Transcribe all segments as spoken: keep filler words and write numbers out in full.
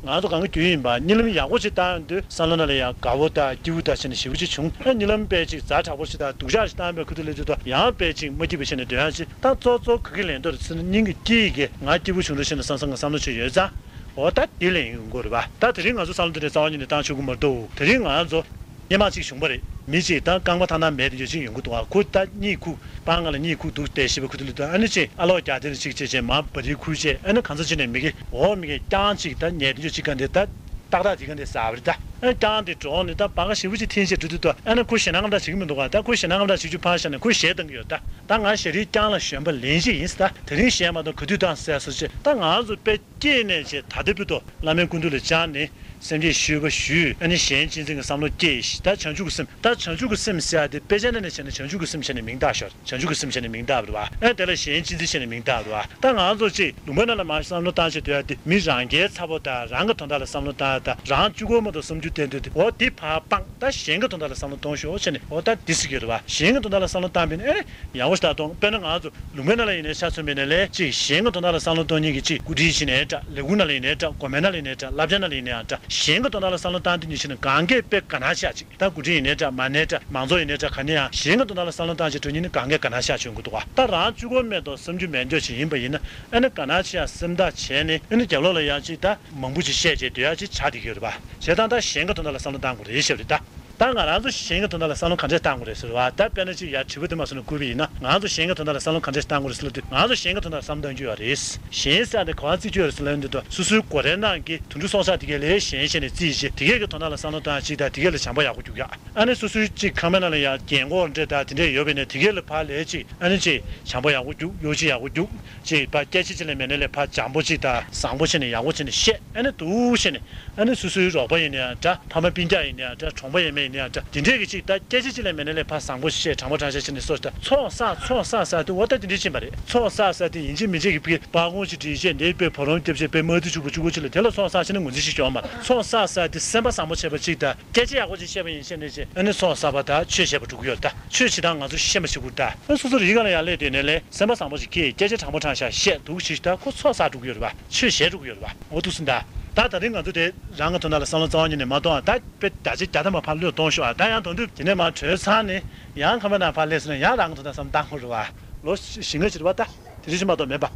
ང་ཚོ་གང་ག་རྒྱུས་ཡིན་པ་གཉིད་ལམ་ཡག་པོ་ཞིག་བཏང་ཡོང་དུས་བསམ་བློ་ནང་ལ་ཡང་དགའ་བོ་དང་སྐྱིད་པོ་དང་བྱས་ནས་ཞེ་པོ་ཅིག་བྱུང་། ཨ་གཉིད་ལམ་དཔེ་ཅིག་ཛ་དྲག་པོ་ཞིག་དང་སྡུག་ཅག་ཞིག་བཏང་བའི་ཁུ་ཐུག་ལས་དུས་ད་ཡང་དཔེ་ཅིག་མ་སྐྱིད་པ་བྱས་ནས་སྡོད་ཡག་ཅིག་ད་གཙོ་གཙོ་ག་གི་ལན་དུ་རེད་ཟེར་ན། སྙིང་གི་དཀྱིལ་གྱི་ང་སྐྱིད་པོ་བྱུང་འགྲོ་ཞེས་ནས་བསམ་བསམ་ང་བསམ་བློ་ཅིག་ཡོད་ཙང་། འོ་ད་དེ་ལན་ཡོང་དགོས་རེད་པ། ད་དེ་རིང་ང་ཚོ་བསམ་བློ་དེ་འདྲའི་རྩ་བ་ཉིད་ནས་བཏང་ཆོག་གི་མ་རེད་འདུག་དེ་རིང་ང་ཚོ་སྔོན་མ་ཅིག་བྱུང་བ་རེད། མི་ཅིག་ད་རྐང་པ་ཐང་ཐང་མེད་དེ་འདྲ་ཅིག་ཡོང་གི་འདུག་ཨ། ཁོ་ད་གཉིད་ཁུག་པང་ང་ལ་གཉིད་ཁུག་འདུག་སྟེ་ཤི་བའི་ཁུ་ཐུག་ལ་ད་ཨ་ནི་ཅིག་ཨ་ལོག་རྒྱག་དེ་ལ་ཅིག་བྱས་བྱས་མར་བ་རི་ཁུར་བྱས། ཨ་ནི་གང་ཟག་ཅིག་ནས་མི་གི་འོག་མི་གི་རྐྱང་ཅིག་ད་ཉལ་དེ་འདྲ་ཅིག་ག་འདི་ད་ཏག་ཏག་དེ་ག་འདི་ཟ་བ་རེད། ད་ཨ་རྐྱང་དེ་གྲོངས་ནས་ད་པང་ཁ་ཞེ་པོ་ཅིག་འཐེན་བྱས་འགྲོ་དུས་ད་ཨ་ནི་ཁོ་ཞེད་སྣང་ངམ་ད་བྱེད་ཀྱི་མི་འདུག་ག་ད་ཁོ་ཞེད་སྣང་ངམ་ད་བྱེད་རྒྱུ་ཕར་བཞག་ནས་ཁོ་གཞས་གཏོང་གི་ཡོད། ད་ད་ང་ཞེ་རིའི་རྐྱང་ལ་ཞོན་པ་ལེན་གཞི་ཡིན་ཟེར། ད་དེ་རིང་གཞས་མ་གཏོང་ག་དུས་བཏང་ཟེར་སོ་ཅེས་ད་ང་ཚོ་དཔེ་སྐྱེས་ནས་བྱས་ད་ལྟའི་བར་དུ་བླ་མའི་སྐུ་མདུན་ལ་བཅར་ནས་སེམས་བསྐྱེད་ཞུས་པ་ཞུས། ཨ་ནི་གཞན་གཅེས་འཛིན་གྱི་བསམ་བློ་སྐྱེས་ཤིག་ད་བྱང་ཆུབ་ཀྱི་སེམས། ད་བྱང་ཆུབ་ཀྱི་སེམས་ཟེར་ཡ་དེ་དཔེ་ཆ་ནང་ནས་བྱས་ན་བྱང་ཆུབ་ཀྱི་སེམས་བྱས་ནས་མིང་བཏགས་ཤོར། བྱང་ཆུབ་ཀྱི་སེམས་བྱས་ནས་མིང་བཏགས་པ་རེད་པ། ཨ་དེ་ལ་གཞན་གཅེས་འཛིན་བྱས་ནས་མིང་བཏགས་པ་རེད་པ། ད་ང་ཚོ་ཅིག་ལུང་པ་ནང་ལ་མར་བསམ་བློ་བཏང་བྱས་སྡོད་ཡ་དེ་མི་རང་རྒྱལ་ཚ་པོ་དང་རང་གི་དོན་དག་ལ་བསམ་བློ་བཏང་ཡ་དང་། རང་གཅིག་པོ་མ་གཏོགས་བསམ་རྒྱུ་ཏན་ཏན་དེ་འོ་དེ་ཕར་སྤངས། ད་གཞན་གྱི་དོན་དག་ལ་བསམ་བློ་གཏོང་ཤོག་བྱས་ནས་འོ་ད་འདི་ཟེར་གྱི་ཡོད་རེད་པ། གཞན་གྱི་དོན་དག་ལ་བསམ་བློ་བཏང་བས་ན་ཨེ་ཡག་པོ་ཞིག་ད་གཏོང་། དཔེར་ན་ང་ཚོ་ལུང་པའི་ནང་ལ་ཡིན་ནའི་ཆ་མཚོན་པའི་ནང་ལ་ཅིག་གཞན་གྱི་དོན་དག་ལ་བསམ་བློ་གཏོང་མཁན་གྱི་ཅིག་སྐུ་དྲིན་ཡིན་ནའི་འདྲ། ལས་ཁུངས་ནང་ལ་ཡིན་ནའི་འདྲ། དགོན་པའི་ནང་ལ་ཡིན་ནའི་འདྲ། བླ་བྱེད་ནང་ལ་ཡིན་ནའི་འདྲ། གཞན་གྱི་དོན་དག་ལ་བསམ་བློ་བཏང་དུས་ཉིན་ཞིག་ན་གང་གས་དཔེ་དགའ་སྣང་ཆེ་ཅིག་ད་སྐུ་དྲིན་ཡིན་ནའི་འདྲ། མ་ནའི་འདྲ། མང་ཚོགས་ཡིན་ནའི་འདྲ། ག་ནས་ཡང་གཞན་གྱི་དོན་དག་ལ་བསམ་བློ་བཏང་བྱས་འགྲོ་མཁན་ནི་གང་གས་དགའ་སྣང་ཆེ་ཅིག་ཡོང་གི་འདུག་ག་ད་རང་གཅིག་པོ་མེད་དོ་བསམ་རྒྱུ་མེད་འཇོག་ཅིག་ཡིན་པ་ཡིན་ན་ཨ་ནི་དགའ་སྣང་ཆེ་ཡ་སེམས་ཐག་བྱས་ནས་ཨ་ནི་རྒྱབ་ལོགས་ལ་ཡང་ཅིག་ད་མང་པོ་ཅིག་བཤད་བྱས་སྡོད་ཡ་ཅིག་ཆགས་བསྡད་ཀྱི་ཡོད་རེད་པ། བྱས་ཙང་ད་གཞན་གྱི་དོན་དག་ལ་བསམ་བློ་བཏང་དགོས་རེད་ཞེས་པ་རེད་ད། ད་ང་རང་ཚོ་གཞན་གྱི་དོན་དག་ལ་བསམ་བློ་ག་འདྲས་བཏང་དགོས་རེད་ཟེར་བ། ད་དཔེར་ན་ཅིག་ཡར་དྲི་བ་དེ་མར་སོང་ནས་བསྐུར་བ་ཡིན་ན། ང་ཚོ་གཞན་གྱི་དོན་དག་ལ་བསམ་བློ་ག་འདྲས་བཏང་དགོས་རེད་ཟེར་ལབ་དུས་ང་ཚོ་གཞན་གྱི་དོན་དག་ལ་བསམ་བློ་གཏོང་རྒྱུ་ཡོད་རེད། གཞན་ཟེར་ཡ་དེ་ག་པར་བརྩི་རྒྱུ་ཡོད་རེད་ཟེར་ལབ་ཡོང་དུས་ད་སོ་སོའི་སྒོ་རའི་ནང་གི་དུད་འགྲོ་སྲོག་ཆགས་དེ་གས་ལས་གཞན་ཤེས་ནས་བརྩིས་བྱས་དེ་གས་ཀྱི་དོན་དག་ལ་བསམ་བློ་བཏང་ཅིག་དང་དེ་གས་ལ་བྱམས་པ་ཡག་པོ་རྒྱུག་ཡག་ཨ་ནི་སོ་སོའི་ཅིག་ཁང་པའི་ནང་ལ་ཡང་རྒན་གོག་འདྲ་དང་དེ་འདྲས་ཡོད་པ་ཡིན་ན་དེ་གས་ལ་ཕར་ལས་ཅིག་ཨ་ནི་ཅིག་བྱམས་པ་ཡག་པོ་རྒྱུག་གཡོ་སྒྱུ་ཡག་པོ་རྒྱུག་ཅིག་ཕར་སྐད་ཆ་ཅིག་ལ་མེད་ན་ལས་ཕར་བྱམས་པོ་ཅིག་དང་བཟང་པོ་བྱས་ནས་ཡག་པོ་བྱས་ནས་བཤད། ཨ་ནི་འདུག་བྱས་ནས་ཨ་ནི་སོ་སོའི་རོགས་པ་ཡིན་ན་ཡང་འདྲ། ཕ་མ་སྤུན་ཀྱག་ཡིན་ན་ཡང་འདྲ། གྲོང་པ་ཡིན་མིན་ཡིན་ན་ཡང་འདྲ། དེ་འདྲས་ཀྱི་ཅིག་ད་སྐད་ཆ་ཅིག་ལ་མེད་ན་ལས་ཕར་བཟང་པོ་བཤད། དྲང་པོ་དྲང་བཞག་བྱས་ནས་སོ་ད་ཚོགས་བསགས་ཚོགས་བསགས་བསགས་དུས་འོ་ད་དེ་འདྲས་ཕྱིན་པ་རེད། ཚོགས་བསགས་བསགས་དུས་ཡིན་གཅིག་མིན་གཅིག་གི་དཔེ་སྤར་ཁུང་ཅིག་བསྒྲིགས་བྱས་འདིར་དཔེ་བུ་རམ་བརྒྱབ་བྱས་དཔེ་དམར་ཐིག་ཕྱུག་པོ་གཅིག་པོ་ཅིག་ལ་དེ་ལ་ཚོགས་བསགས་བྱས་ནས་ངོས་འཛིན་ཞིག་བྱུང་བ་མ་རེད། ཚོགས་བསགས་བསགས་དུས་སེམས་པ་བཟང་པོ་བྱས་པ་ཅིག་དང་། སྐད་ཆ་ཡག་པོ་ཅིག་བཤད་པ་ཡིན་ཞེས་ནས་ཅིག་ཨ་ནི་ཚོགས་བསགས་པ་དང་ཆོས་བཤད་པ་འགྲོ་གི་ཡོད་ད། ཆོས་བྱེད་སྟངས་ང་ཚོ་ཤེས་མ་ཤེས་ཁུར་ད། ཨ་སོ་སོ་རི་སྒང་ལ་ཡར་སླེབས་དུས་ནས་ལས་སེམས་པ་བཟང་པོ་ཞིག་སྐྱེས། སྐད་ཆ་དྲང་པོ་དྲང་བཞག་བཤད་འདུག་ཞེས་ད་ཁོ་ཚོགས་བསགས་འགྲོ་གི་ཡོད་རེད་པ། ཆོས་བྱེད་འགྲོ་གི་ཡོད་རེད་པ། འོ་འདུག་སེ་ད། ད་ད་རིང་ང་ཚོ་དེ་རང་གི་དོན་དག་ལ་བསམ་བློ་རྩ་བ་ཉིད་ནས་མ་གཏོང་བ་ད་དཔེ་བརྒྱ་ཆ་བརྒྱ་ཐམ་པ་ཕར་བློས་གཏོང་ཤོག་ཨ། ད་ཡང་དོན་དུ་དེ་ནས་མར་གྲོལ་ཚར་ནས་ཡང་ཁང་པའི་ནང་ཕར་སླེབས་སོང་ན་ཡང་རང་གི་དོན་དག་བསམ་བློ་བཏང་དགོས་རེད་པ། ལོ་བཞི་ལྔ་ཅིག་རེད་པ་ད། དེ་རིང་ཕྱི་མ་གཏོགས་མེད་པ།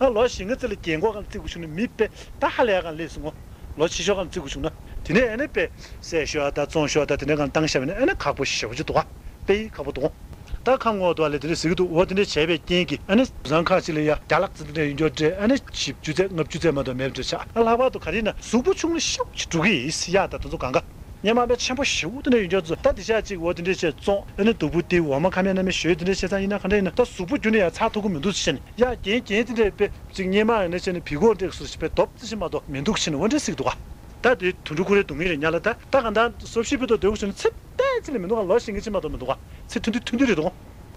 ཨ་ལོ་བཞི་ལྔ་ཙམ་ལ་རྒན་གོག་སྒང་ལ་བརྩི་དགོས་བྱུང་ན་མི་དཔེ་ད་ཧ་ལས་ཡག་སྒང་ལ་སླེབས་སོང་ངོ་། ལོ་ཆེ་ཤོས་སྒང་ལ་བརྩི་དགོས་བྱུང་ན། དེ་ནས་ཨ་ནི་དཔེ་ཟས་ཞོ་ཡག་དང་བཙོང་ཞོ་ཡག་དང་དེ་འདྲ་སྒང་ལ་བཏང་བཞག་པ་ཡིན་ན་ཨ་ནི་ཁག་པོ་ཞེ་པོ་ཅིག་འདུག་ག་དཔེ་ཁག་པོ་འདུག་ད་ཁམས་ངོ་དུ་བ་ལས་དེ་འདྲ་ཟེར་གྱི་འདུག་འོ་དེ་འདྲ་བྱས་པའི་རྐྱེན་གྱིས་ཨ་ནི་བུ་ཚང་ཁག་ཅིག་ལ་ཡ་བརྒྱ་ལྷག་ཙམ་དེ་འདྲ་ཡོད་འགྱོ་འདྲ། ཨ་ནི་བཞི་བཅུ་ཚད་ལྔ་བཅུ་ཚད་མ་གཏོགས་མེད་པ་འདྲ་ཆགས། ཨ་ལྷག་པར་དུ་ག་རེ་ཡིན་ན་གཟུགས་པོ་ཆུང་ལ་ཤུགས་ཆེ་འགྲོ་གི་ཡིན་ཡག་དང་དེ་ཚོ་གང་ག་སྔོན་མ་དཔེ་ཆེན་པོ་ཞེ་པོ་དེ་འདྲ་ཡོད་འགྱོ་ཚོ་ད་དེ་ཤ་གཅིག་འོ་དེ་འདྲ་བྱས་བཙོང་། ཨ་ནི་སྡུག་པོ་དེ་འོ་མ་ཁ་མེད་སྣ་མེད་ཞོལ་དེ་འདྲ་བྱས་ཙང་ཡིན་ན་ག་འདྲ་ཡིན་ན་ད་གཟུགས་པོ་རྒྱུན་ནས་ཡང་ཚ་ཐུབ་ཀྱི་མི་འདུག་ཟེར་ནས་ཡ་རྒན་རྒན་དེ་འདྲ་དཔེ་གཅིག་སྔོན་མ་ཡིན་ན་བྱས་ནས་བི་གོ་འདྲ་སུ་ཞིག་དཔེ་རྡོབ་ཙི་ཞིག་མ་གཏོགས་མི་འདུག་ཟེར་ནས་འོ་འདྲ་ཟེར་གྱི་འདུག་ག་ད་དེ་དུད་འགྲོ་ཁོ་རའི་སྡུག་བསྔལ་རེད་ཉག་ལ། ད་ད་གང་ལྟར་སོ་བཞི་བོད་དུ་སྡོད་དགོས་བྱུང་ན་ཚེ་ཏན་ཙི་ལས་མི་འདུག་ག་ལོ་བཞི་ལྔ་ཅིག་མ་གཏོགས་མི་འདུག་ག་ཚེ་ཐུང་དུས་ཐུང་དུས་རེད་འདུག་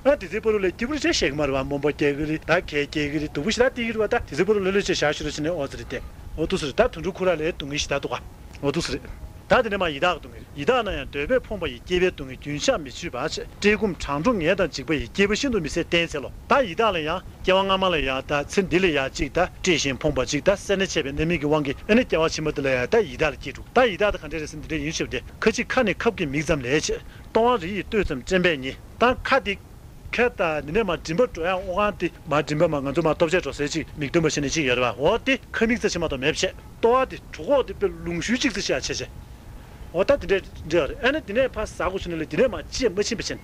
ཨ་དེ་ཚེ་པ་རུ་ལས་སྐྱིད་པོ་རེད་བཤད་ཀྱི་མ་རེད་བ། རྨོངས་པ་སྐྱེ་གི་རེད། ད་གད་སྐྱེ་གི་རེད། སྡུག་པོ་ཞེ་དྲག་སྟེར་གི་རེད་བ། ད་དེ་ཚེ་པ་རུ་ལོས་ལོས་བྱས་བཞག་ཤི་རོགས་བྱས་ནས་ཨོ་ཙི་རེད་དེ། ཨོ་ཏུ་སི་རེད། ད་དུད་འགྲོ་ཁོ་ར་ལས་སྡུག་བསྔལ་ཞེ་དྲག་འདུག་ག་ཨོ་ཏུ་སི་རེད། ད་དེ་ནས་མར་ཡི་དྭགས་ཀྱི་སྡུག་བསྔལ་རེད། ཡི་དྭགས་ན་ཡང་འདོད་པས་ཕོངས་པ་ཡི། སྐྱེས་པའི་སྡུག་བསྔལ་རྒྱུན་ཆགས་མི་ཆོད་པ། བཅས་བཀྲེས་སྐོམ་གྲང་དྲོ་ངལ་དང་འཇིགས་པ་ཡི། སྐྱེས་པ་ཤིན་ཏུ་མི་བཟད་བསྟེན་འཚལ་ལོ། ད་ཡི་དྭགས་ལ་ཡང་སྐྱེ་བ་སྔ་མ་ལ་ཡང་ད་ཚེ་འདི་ལ་ཡང་གཅིག་ད་བཀྲེས་ཤིང་ཕོངས་པ་གཅིག་ད་བསད་ནས་ཆད་པའི་རྣམ་སྨིན་གྱི་དབང་གིས་ཨ་ནི་སྐྱེ་བ་ཕྱི་མ་འདི་ལ་ཡང་ད་ཡི་དྭགས་ལ་སྐྱེས་འགྲོ། ད་ཡི་དྭགས་ད་ག་འདྲས་རེད་ཟེར་ན་འདི་འདྲས་ཡིན་ཞེས་པ་སྟེ། ཁ་ཅིག་ཁ་ནི་ཁབ་ཀྱི་མིག་ཙམ་ལས་བྱས། ལྟོ་བ་རི་ཡི་སྟོད་ཙམ་སྤྱན་པས་ཉིལ། ད་ཁ་དེ། ཁ་ད་འདི་ནས་མར་མགྲིན་པ་འགྲོ་ཡག་དབུགས་ཁང་དེ་མར་མགྲིན་པ་མར་ང་ཚོ་མར་ལྟོ་ཆས་འགྲོ་སའི་ཅིག་མིག་སྟོན་པ་བྱས་ནས་ཅིག་ཡོད་རེད་བ། འོ་དེ་ཁ་མིག་རྩ་ཕྱི་མ་གཏོགས་མེད་བྱས། ལྟོ་བ་དེ་གྲོད་ཁོག་དེ་དཔེ་ལུང་ཤུལ་ཅིག་ཙམ་བྱས་བྱས་བྱས། འོ་ད་དེ་འདྲས་འདྲས་ཡོད་རེད། ཨ་ནི་དེ་ནས་ཕར་ཟ་དགོས་བྱུང་ན་ལས་དེ་ནས་མར་ལྕེ་མ་ཕྱིན་པ་བྱས་ནས་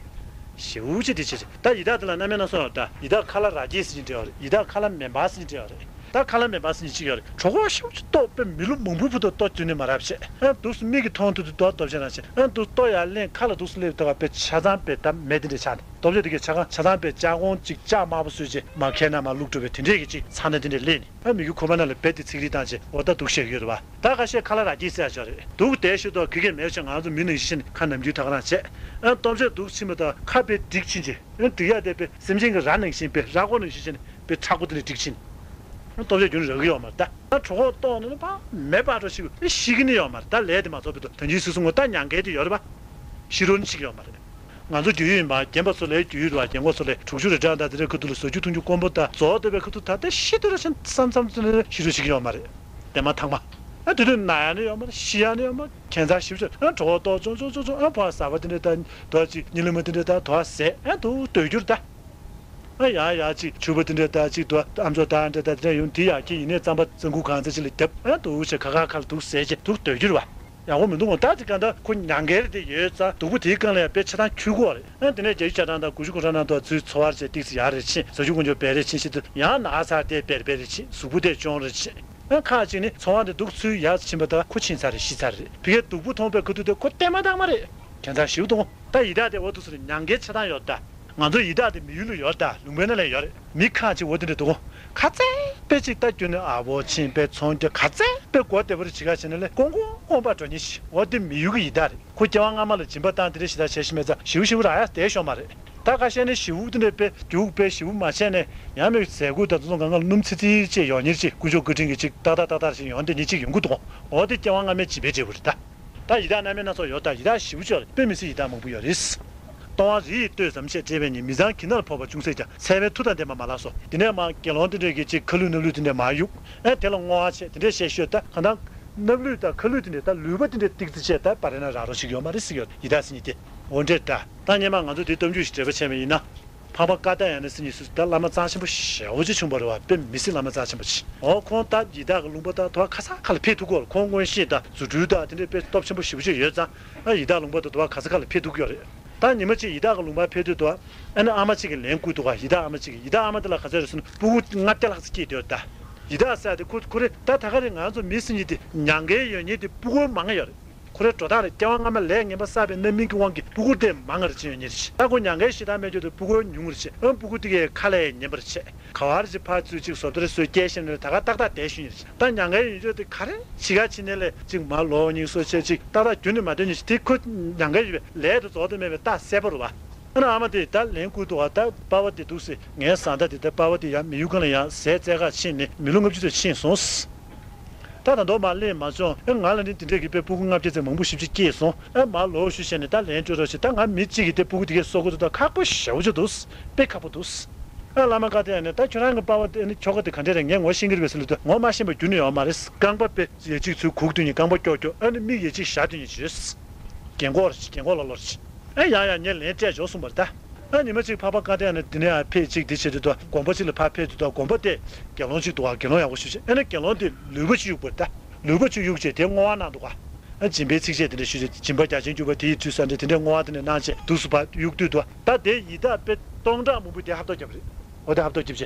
ཞེ་པོ་ཅིག་དེ་བྱས་བྱས། ད་ཡི་དྭགས་དེ་ལ་རྣམ་སྨིན་སྣ་ཚོགས་ཡོད་རེད། ད་ཡི་དྭགས་ཁ་ལ་ར་སྐྱེས་ཟེར་གྱི་འདྲས་ཡོད་རེད། ཡི་དྭགས་ཁ་ལ་མེ་འབར་ཟེར་གྱི་འདྲས་ཡོད་རེད། ད་ཁ་ལ་མེ་འབར་ཟེར་གྱི་ཅིག་ཡོད་རེད། གྲོད་ཁོག་ཤུགས་ཆེ་ཏོག་དཔེ་མི་ལོ་མང་པོའི་བར་དུ་ལྟོ་བསྡུས་ནས་མ་རག་བྱས། ཨ་འདུག་སེ་མིག་གིས་མཐོང་ཐུབ་དུས་ལྟོ་ལྡབ་བྱས་རང་བྱས། ཨ་འདུག་ལྟོ་ཡར་ལེན་ཁ་ལ་འདུག་སེ་སླེབས་དུས་དཔེ་ཆ་ཚང་དཔེ་ད་མེ་དེ་འདྲས་ཆགས་ནས། ལྟོ་ཆས་དེ་གའི་ཆ་ཚང་ཆ་ཚང་དཔེ་ལྕགས་གོང་གཅིག་ལྕགས་དམར་པོ་བཟོས་བྱས་མར་ཁའི་ནང་མར་བླུགས་འགྲོ་བའི་དེ་འདྲས་ཀྱི་ཅིག་ཚ་ན་དེ་འདྲས་སླེབས་ནས། ཨ་མིག་གི་ཁུག་མ་ནང་ལ་རྦད་དེ་ཚིག་རིས་བཏང་བྱས་འོ་ད་འདུག་བཤད་ཡོད་རེད་བ། ད་ཁ་ཤས་ཁ་ལ་ར་སྐྱེས་ཟེར་ཡག་ཅིག་ཡོད་རེད། འདུག་བསྡད་ཤོད་དུས་ཁ་སྐད་མེད་བྱས་ང་ཚོ་མི་ནང་བཞིན་བྱས་ནས་ཁ་ནམ་རྒྱུན་ད་ག་རང་བྱས། ཨ་ལྟོ་ཆས་འདུག་ཕྱིན་པ་དང་ཁ་དཔེ་འགྲིག་ཕྱིན་བྱས། ཨ་འགྲིག་ཡག་དེ་དཔེ་སེམས་ཅན་གྱི་རྭ་ནང་བཞིན་བྱས་ནས་དཔེ་རྭ་ཀོ་ནང་བཞིན་བྱས་ནས་དཔེ་མཁྲེགས་པོ་དེ་འདྲས་འགྲིག་ཕྱིན། ལྟོ་ཆས་རྒྱུན་རག་གི་ཡོད་མ་རེད་ད། ད་གྲོད་ཁོག་ལྟོགས་ནས་ནི་ཕར་མེ་འབར་འགྲོ་ཞིག་ཨེ་ཤི་གི་ནི་ཡོད་མ་རེད། ད་ལས་དེ་མ་རྫོགས་བར་དུ་ད་ཡིན་སོ་སོ་ངོ་ད་མྱང་མཁན་དེ་ཡོད་རེད་པ། ཤི་རོ་ནི་ཤི་གི་ཡོད་མ་རེད། ང་ཚོ་རྒྱུས་ཡོད་ཡིན་པ་རྒན་པ་ཚོ་ལས་རྒྱུས་ཡོད་རེད་པ། རྒན་གོག་ཚོ་ལས་དྲུག་ཅུ་རེ་གྲངས་དང་དེ་འདྲའི་ཁ་ཐུག་ལ་ཟ་རྒྱུ་འཐུང་རྒྱུ་དཀོན་པོ་དང་རྫོགས་བསྡད་པའི་ཁ་ཐུག་ད་ལྟ་ཤི་འདོད་ར་ཤི་མཚམས་མཚམས་ཚེ་ནས་ཤི་རོ་ཤི་གི་ཡོད་མ་རེད། དེ་མ་ཐག་མ། ཨ་དེ་དུས་ན་ཡག་ནི་ཡོད་མ་རེད། ཤི་ཡག་ནི་ཡོད་མ་རེད། ཁྱད་མཚར་ཞིབ་ཆེ། ཨ་གྲོད་ཁོག་ལྟོགས་བྱུང་བྱུང་བྱུང་བྱུང་། ཨ་ཕོ་བ་གཟར་པ་དེ་འདྲ་ད་དོ་ཅིག་གཉིད་ལམ་དེ་འདྲ་ད་དོ་ཟས། ཨ་དུ་སྡོད་རྒྱུ་རེད་ད། ཨ་ཡག་ཡག་ཅིག་ཕྱུ་པ་དེ་འདྲ་ད་ཅིག་དོ་ཨམ་ཅོག་ད་འདྲ་ད་དེ་འདྲ་ཡོང་དེ་ཡག་གི་ཡིན་ནའི་རྩམ་པ་རྩམ་ཁུག་གང་ཚ་ཅིག་ལ་རྒྱབ། ཨ་དུ་བྱས་ཁ་ཁ་ཁ་ལ་དུ་ཟས་བྱས་དུ་སྡོད་རྒྱུ་རེད་བ། ཡག་པོ་མི་འདུག་གོ། ད་དེ་ག་ད་ཁོ་མྱང་འགལ་དེ་ཡོད་ཙང་སྡུག་པོ་དེའི་སྒང་ལ་ཡང་དཔེ་ཆ་ཚང་འཁྱུད་དགོས་རེད། ཨ་དེ་ནས་བརྒྱད་ཅུ་གྱ་གྲངས་དང་དགུ་བཅུ་གོ་གྲངས་ནང་དུ་ཚུར་འཚོ་བ་བྱས་ཏིག་ཙི་ཡག་རེ་ཕྱིན། བཟའ་རྒྱུ་གོན་རྒྱུ་བེ་རེ་ཕྱིན་ཞིག་ཏུ་ཡང་ན་ཚ་དེ་བེར་བེ་རེ་ཕྱིན། གཟུགས་པོ་དེ་གྱོང་རེ་ཕྱིན། ཨ་ཁག་ཅིག་ནི་འཚོ་བ་འདི་འདུག་ཚུལ་ཡག་ཕྱིན་པ་ད་ཁོ་ཕྱིན་ཚར་རེད། ཤི་ཚར་རེད། ཕ་གིའི་སྡུག་པོ་མཐོང་པའི་ཁ་ཐུག་དེ་ཁོ་བལྟས་མ་བཏང་མ་རེད། ཁྱད་མཚར་ཞིག་འདུག་གོ། ད་ཡི་དྭགས་དེ་འོ་འདུག་ཟེར་མྱང་འགལ་ཆ་ཚང་ཡོད་ད། ང་ཚོ་ཡི་དྭགས་དེ་མི་ཡུལ་ལ་ཡོད་ད། ལུང་པའི་ནང་ལ་ཡོད་རེད། མི་ཁག་ཅིག་འོ་དེ་འདྲ་འདུག་གོ། ག་ཚད་དཔེ་ཅིག་ད་རྒྱུ་ནི་ཨ་བོ་ཕྱིན་པའི་ཚོང་རྒྱག་ག་ཚད་དཔེ་མགོ་བདེ་པོ་རེ་བྱེད་ག་བྱེད་ན་ལས་ཀོང་ཀོང་ཀོང་པ་འགྲོ་ཉེན་ཞིག་འོ་དེ་མི་ཡུལ་གྱི་ཡི་དྭགས་རེད། ཁོ་སྐྱེ་བ་སྔ་མ་ལ་སྦྱིན་པ་བཏང་དེ་འདྲ་ཞིག་ད་བྱས་ཤི་མེད་ཙང་ཞིའུ་ཞིའུ་རག་ཡ་བསྡད་ཤོག་མ་རེད། ད་ཁ་ཤས་ནི་ཞིའུ་དེ་འདྲ་དཔེ་རྒྱུག་དཔེ་ཞིའུ་མ་བྱས་ནས་ཡང་མི་ཟས་གོས་དང་དེ་ཚོ་གང་ག་ལ་སྣུམ་ཚིལ་ཚིལ་ཅིག་ཡོང་ཉེན་ཅིག་དཀོན་མཆོག་བཀའ་དྲིན་གྱིས་ཅིག་ཏག་ཏག་ཏག་ཏག་ཞིག་ཡོང་བསྡད་ཉེན་ཅིག་ཡོང་གི་འདུག་འོ་དེ་སྐྱེ་བ་སྔ་མའི་སྦྱིན་པའི་འབྲས་བུ་རེད་ད། ད་ཡི་དྭགས་སྣ་མིན་སྣ་ཚོགས་ཡོད་ད། ཡི་དྭགས་ཞེ་པོ་ཅིག་ཡོད་རེད། དཔེ་མི་སྲིད་ཡི་དྭགས་མང་པོ་ཡོད་རེད། ལྟོ་བ་རི་ཡི་སྟོད་ཙམ་བྱས་བཀྲེས་པའི་ཉིན། མི་ཚང་གྱི་ནར་ཕོག་པ་ཅུང་ཟད་ཀྱང་། ཚལ་པའི་མཐུ་དང་ལྡན་པ་མ་ལགས་སོ། དེ་ནས་མར་དགེ་སློང་དེ་འདྲས་ཀྱིས་ཅིག་ཁ་ལུད་སྣབས་ལུད་དེ་འདྲས་མར་གཡུག་ཨེ་དེ་ལ་བསྔོ་བ་བྱས་དེ་འདྲས་བཤད་ཤོད་ད། གང་ལྟར་སྣབས་ལུད་དང་ཁ་ལུད་དེ་འདྲས་ད་ལུད་པ་དེ་འདྲས་ཏིག་ཙི་བྱས་ད་བ་རེ་ན་རག་རོགས་ཤིག་ཡོད་མ་རེད་ཟེར་གྱི་ཡོད། ཡི་དྭགས་ཟེར་མཁན་དེ། འོ་འདྲས་ད། ད་སྔོན་མ་ང་ཚོ་དེ་གཏམ་རྒྱུད་ཞིག་འགྲེལ་པ་བྱས་པ་ཡིན་ན། འཕགས་པ་ཀ་ཏ་ཡ་ན་ཟེར་མཁན་སུ་ད་བླ་མ་རྩ་ཆེན་པོ་ཞེ་པོ་ཅིག་བྱུང་བ་རེད་བ། དཔེ་མི་སྲིད་བླ་མ་རྩ་ཆེན་པོ་ཅིག་འོ་ཁོང་ད་ཡི་དྭགས་ཀྱི་ལུང་པ་ད་དོ་ཁ་སང་ཁ་ལ་ཕེབས་ཐུབ་ཀྱི་ཡོད་རེད། ཁོང་མངོན་ཤེས་དང་རྫུ་འཕྲུལ་དང་དེ་འདྲའི་དཔེ་སྟོབས་ཆེན་པོ་ཞེ་པོ་ཅིག་ཡོད་ཙང་ཨ་ཡི་དྭགས་ལུང་པ་ད་དོ་ཁ་སང་ཁ་ལ་ཕེབས་ཐུབ་ཀྱི་ཡོད་རེད། ད་ཉི་མ་གཅིག་ཡི་དྭགས་ཀྱི་ལུང་པར་ཕེབས་དུས་དོ་ཨ་ནི་ཨ་མ་གཅིག་གིས་ལན་བསྐུར་འདུག་ག་ཡི་དྭགས་ཨ་མ་གཅིག་གིས། ཡི་དྭགས་ཨ་མ་དེ་ལ་ག་ཚོད་རེད་ཟེར་ན་སྤུ་གུ་ལྔ་བརྒྱ་ལྷག་ཙམ་སྐྱེས་བསྡད་ཡོད་ད། ཡི་དྭགས་ཟེར་ཡ་དེ་ཁོ་ཁོ་རེ་ད་ད་ག་རེ་ང་ཚོ་མི་སེམས་ཉིད་དེ་མྱང་འགལ་ཡོད་མཁན་དེ་སྤུ་གུ་མང་ང་ཡོད་རེད། ཁོ་རའི་འགྲོ་སྟངས་ལ་སྐྱེ་བ་སྔ་མ་ལས་ངན་པ་བསགས་པའི་རྣམ་སྨིན་གྱི་དབང་གིས་སྤུ་གུ་དེ་མང་ང་རེ་ཕྱིན་ཡོད་ནི་རེད། ད་ཁོ་མྱང་འགལ་ཞེ་དྲག་མེད་ཀྱོག་དེ་སྤུ་གུ་ཉུང་ངུ་རེ་བྱས། ཨ་སྤུ་གུ་དེ་གའི་ཁ་ལས་ཉན་པ་རེ་བྱས། ག་བ་རེ་ཅིག་ཕར་ཚུར་ཅིག་བཟོ་ལྟ་རེ་བཟོས་སྐྱེལ་བཞིན་རེ་ད་ག་ཏག་ཏག་བསྡད་ཤི་ཡོད་ནི་རེད། ད་མྱང་འགལ་ཡོད་ཀྱོག་དེ་ག་རེ་བྱེད་ག་ཕྱིན་ནའི་ལས་ཅིག་མར་ལོག་སྙིང་སོ་བྱས་ཅིག་ཏག་ཏག་རྒྱུན་ནས་མ་སྡོད་ནི་ཞིག་དེ་ཁོ་མྱང་འགལ་ཡོད་པའི་ལས་དེ་རྫོགས་དེ་མེད་པའི་རྟགས་གསལ་པོ་རེད་བ། ཨ་ནི་ཨ་མ་དེས་ད་ལན་བསྐུར་འདུག་ག་ད་པ་ཕ་དེ་འདུག་སེ་ངའི་བཟའ་ཟླ་དེ་ད་པ་ཕ་དེ་ཡང་མི་ཡུལ་གང་ལ་ཡང་ཟས་བཙལ་ག་ཕྱིན་ནས་མི་ལོ་ལྔ་བཅུ་ཙམ་ཕྱིན་སོང་། ད་ད་དུང་མར་སླེབས་མ་བྱུང་། ཨེ་ང་ལ་ནི་དེ་འདྲས་ཀྱི་དཔེ་སྤུ་གུ་ལྔ་བརྒྱ་ཙམ་མང་པོ་ཞེ་པོ་ཅིག་སྐྱེས་སོང་། ཨེ་མར་ལོག་ཤོག་བྱས་ནས་ད་ལན་སྤྲོད་རོགས་བྱེད། ད་ང་མི་གཅིག་གིས་དེ་སྤུ་གུ་དེ་གས་གསོ་དགོས་འདུག་ད་ཁག་པོ་ཞེ་པོ་ཅིག་འདུག་དཔེ་ཁག་པོ་འདུག་ཨ་བླ་མ་བཀའ་བསྟན་ནས་ད་ཁྱོད་རང་གི་པ་ཕ་དེ་ནི་ཁྱོ་ག་དེ་ག་འདྲས་རེད། ངས་ངོ་ཤེས་ཀྱི་རེད་པས་ཟེར་ལབ་དུས་ངོ་མ་ཤེས་པ་ཁྱོན་ནས་ཡོད་མ་རེད། རྐང་པ་དཔེ་ཡ་གཅིག་ཚུར་གུག་སྡོད་མཁན། རྐང་པ་ཀྱོག་ཀྱོག་ཨ་ནི་མིག་ཡ་གཅིག་ཞར་སྡོད་མཁན་ཅིག་ཡོད། རྒན་གོག་རེད། རྒན་གོག་ལོ་ལོ་རེད། ཨ་ཡ་ཡ་ངས་ལན་སྤྲད་ཆོག་གསུངས་པ་རེད་ད། ཨ་ཉི་མ་གཅིག་འཕགས་པ་བཀའ་བསྟན་ནས་འདི་ནས་ཨ་ཕེབས་གཅིག་འདི་བྱེད་དུས་དོ་དགོན་པ་གཅིག་ལ་ཕར་ཕེབས་དུས་དོ་དགོན་པ་དེ་དགེ་སློང་གཅིག་འདུག་ག་དགེ་སློང་ཡག་པོ་ཞེ་པོ་ཅིག་ཨ་ནི་དགེ་སློང་དེ་ལུད་པ་གཅིག་གཡུགས་པ་རེད་ད། ལུད་པ་གཅིག་གཡུགས་བྱས་དེ་བསྔོ་བ་གནང་འདུག་ག་ཨ་སྦྱིན་པའི་ཚིགས་བཅད་དེ་འདྲ་ཞུས་བྱས་སྦྱིན་པ་རྒྱ་ཆེན་གྱུར་པ་དེ་ཡི་མཐུས་སུ་འདྲ་དེ་འདྲའི་བསྔོ་བ་དེ་འདྲ་གནང་བྱས་འདུག་སེ་ཕར་གཡུགས་དུས་དོ་ད་དེ་ཡི་དྭགས་དཔེ་སྟོང་ཕྲག་མང་པོས་དེ་ཧབ་ཐོབ་བརྒྱབ་པ་རེད། འོ་དེ་ཧབ་ཐོབ་བརྒྱབ་བྱས་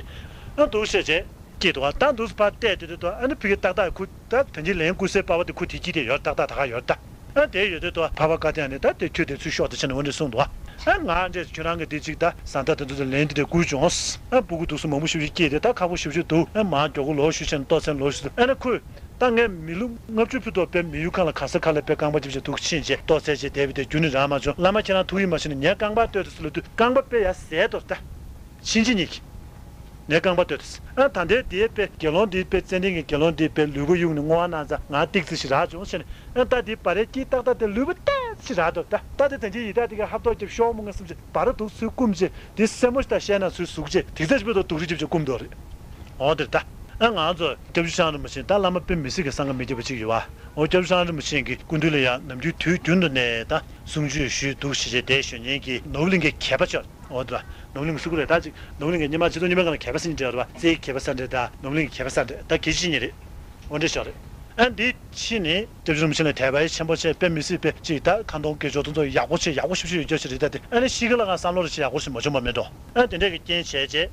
ཨ་འདུག་སེ་བྱས། སྐྱེས་འདུག་ག་ད་འདུག་སེ་ཕར་བལྟས་དུས་དུས་དོ་ཨ་ནི་ཕ་གི་ཏག་ཏག་ཁོ་ད་ད་གིན་ལན་བསྐུར་སའི་པ་ཕ་དེ་ཁོ་དེ་སྐྱིད་དེ་ཡོད་ཏག་ཏག་ད་ག་ཡོད་ད། ཨ་དེ་ཡོད་དུས་དོ་འཕགས་པ་བཀའ་བསྟན་ནས་ད་དེ་ཁྱོད་དེ་ཚུར་ཤོག་དེ་བྱས་ནས་འོ་འདྲ་གསུངས་འདུག་ག་ཨ་ང་འདྲས་ཁྱོད་རང་གི་དེ་གཅིག་ད་བཟའ་ཟླ་དེ་ཚོ་ལན་དེ་འདྲ་བསྐུར་བྱུང་། ཨ་སྤུ་གུ་འདུག་སེ་མང་པོ་ཞེ་པོ་ཅིག་སྐྱེས་དེ་ད་ཁག་པོ་ཞེ་པོ་ཅིག་འདུག་ཨ་མར་མགྱོགས་པོ་ལོག་ཤོག་བྱས་ནས་ལྟོ་འཚོལ་ལོག་ཤོག་འདུག་ཨ་ནི་ཁོས་ད་ངས་མི་ལོ་ལྔ་བཅུ་ཕུད་དོ་དཔེ་མི་ཡུལ་གང་ལ་ག་ས་ག་ལ་དཔེ་རྐང་པ་རྒྱབ་བྱས་འདུག་ཕྱིན་བྱས་ལྟོ་འཚོལ་བྱས་བསྡད་པ་དེ་རྒྱུན་ནས་རག་མ་བྱུང་། བླ་མ་ཁྱེད་རང་ཐུགས་ཡིད་མ་ཆེས་ན་ངའི་རྐང་པ་གཏོད་དེ་ཟེར་ལབ་དུས་རྐང་པ་དཔེ་ཡ་ཟད་དོ་ད། ཕྱིན་ཅི་ཉིད་ཀྱིས། ངའི་རྐང་པ་གཏོད་དེ། ཨ་ད་ལྟའི་དེའི་དཔེ་དགེ་སློང་འདིའི་དཔེ་ཙན་དན་གྱི་དགེ་སློང་འདིའི་དཔེ་ལུས་པོ་གཡུགས་ནས་བསྔོ་བ་གནང་ཙང་ང་ཏིག་ཙི་ཞིག་རག་བྱུང་ཟེར་ནས། ཨ་ད་དེའི་བ་རའི་དཀྱིལ་ཏག་ཏག་དེ་ལུས་པོ་ཏོག་ཙམ་རག་འདུག་ད་ད་དེ་ད་ཅི་ཡི་དྭགས་དེ་ག་ཧབ་ཐོབ་རྒྱབ་ཤོག་མོ་ང་བསམ་བྱས་བ་ར་འདུག་སེ་བསྐུམས་བྱས་དེ་སེན་མོ་ཞིག་དང་ཤེལ་ནང་ཚུར་ཟུག་བྱས་དེ་ཚ་ཞིག་པོ་དང་དུག་སེ་རྒྱབ་བྱས་བསྐུམས་འདུག་རེད། འོ་དེ་རེད་ད། ཨ་ང་ཚོ་སྐྱབས་རྗེ་ཁྲི་བྱང་རིན་པོ་ཆེ་ད་བླ་མ་དཔེ་མི་སྲིད་ཀྱི་བསམ་ཁ་མི་རྒྱབ་པ་ཅིག་ཡོད་པ། འོ་སྐྱབས་རྗེ་ཁྲི་བྱང་རིན་པོ་ཆེ་གི་སྐུ་མདུན་ལ་ཡང་ནམ་རྒྱུན་དུས་རྒྱུན་དུ་ནས་ད་གསུང་ཆོས་ཞུས་འདུག་ཞེས་བྱས་དེ་ཞུ་མཁན་གྱི་ནོར་བུ་གླིང་གའི་མཁས་པ་ཅིག་འོ་དེ་ར། ནོར་གླིང་གི་སུ་གུ་རེད་ད་ཅིག་ནོར་གླིང་གི་སྔོན་མ་ཆིག་སྟོང་ཉིས་མའི་སྒང་ལ་མཁས་པ་ཟེར་མཁན་འདྲ་བ་རེད་པ། རྩེའི་མཁས་པ་ས་འདྲ་ད་ནོར་གླིང་གི་མཁས་པ་ས་འདྲ་ད་གལ་ཆེ་ཉིད་རེད། འོ་འདྲ་ཞིག་རེད། ཨ་འདི་ཕྱི་ནས་སྐྱབས་རྗེ་རིན་པོ་ཆེ་ལ་དད་པ་ཆེན་པོ་བྱས་དཔེ་མི་སྲིད་པའི་ཅིག་ད་ཁ་འདོན་དགེ་སྦྱོར་དེ་ཚོ་ཡག་པོ་བྱས་ཡག་པོ་ཞིབ་ཞིབ་ཡོད་རྒྱུ་ཞིག་རེད། ད་དེ་ཨ་ནི་ཤི་ཁ་ལ་ང་བསམ་བློ་རེ་བྱས་ཡག་པོ་ཞིག་མ་བྱུང་བ་མེད་འགྲོ། ཨ་དེ་འདྲས་ཀྱི་རྐྱེན་བྱས་རྗེས་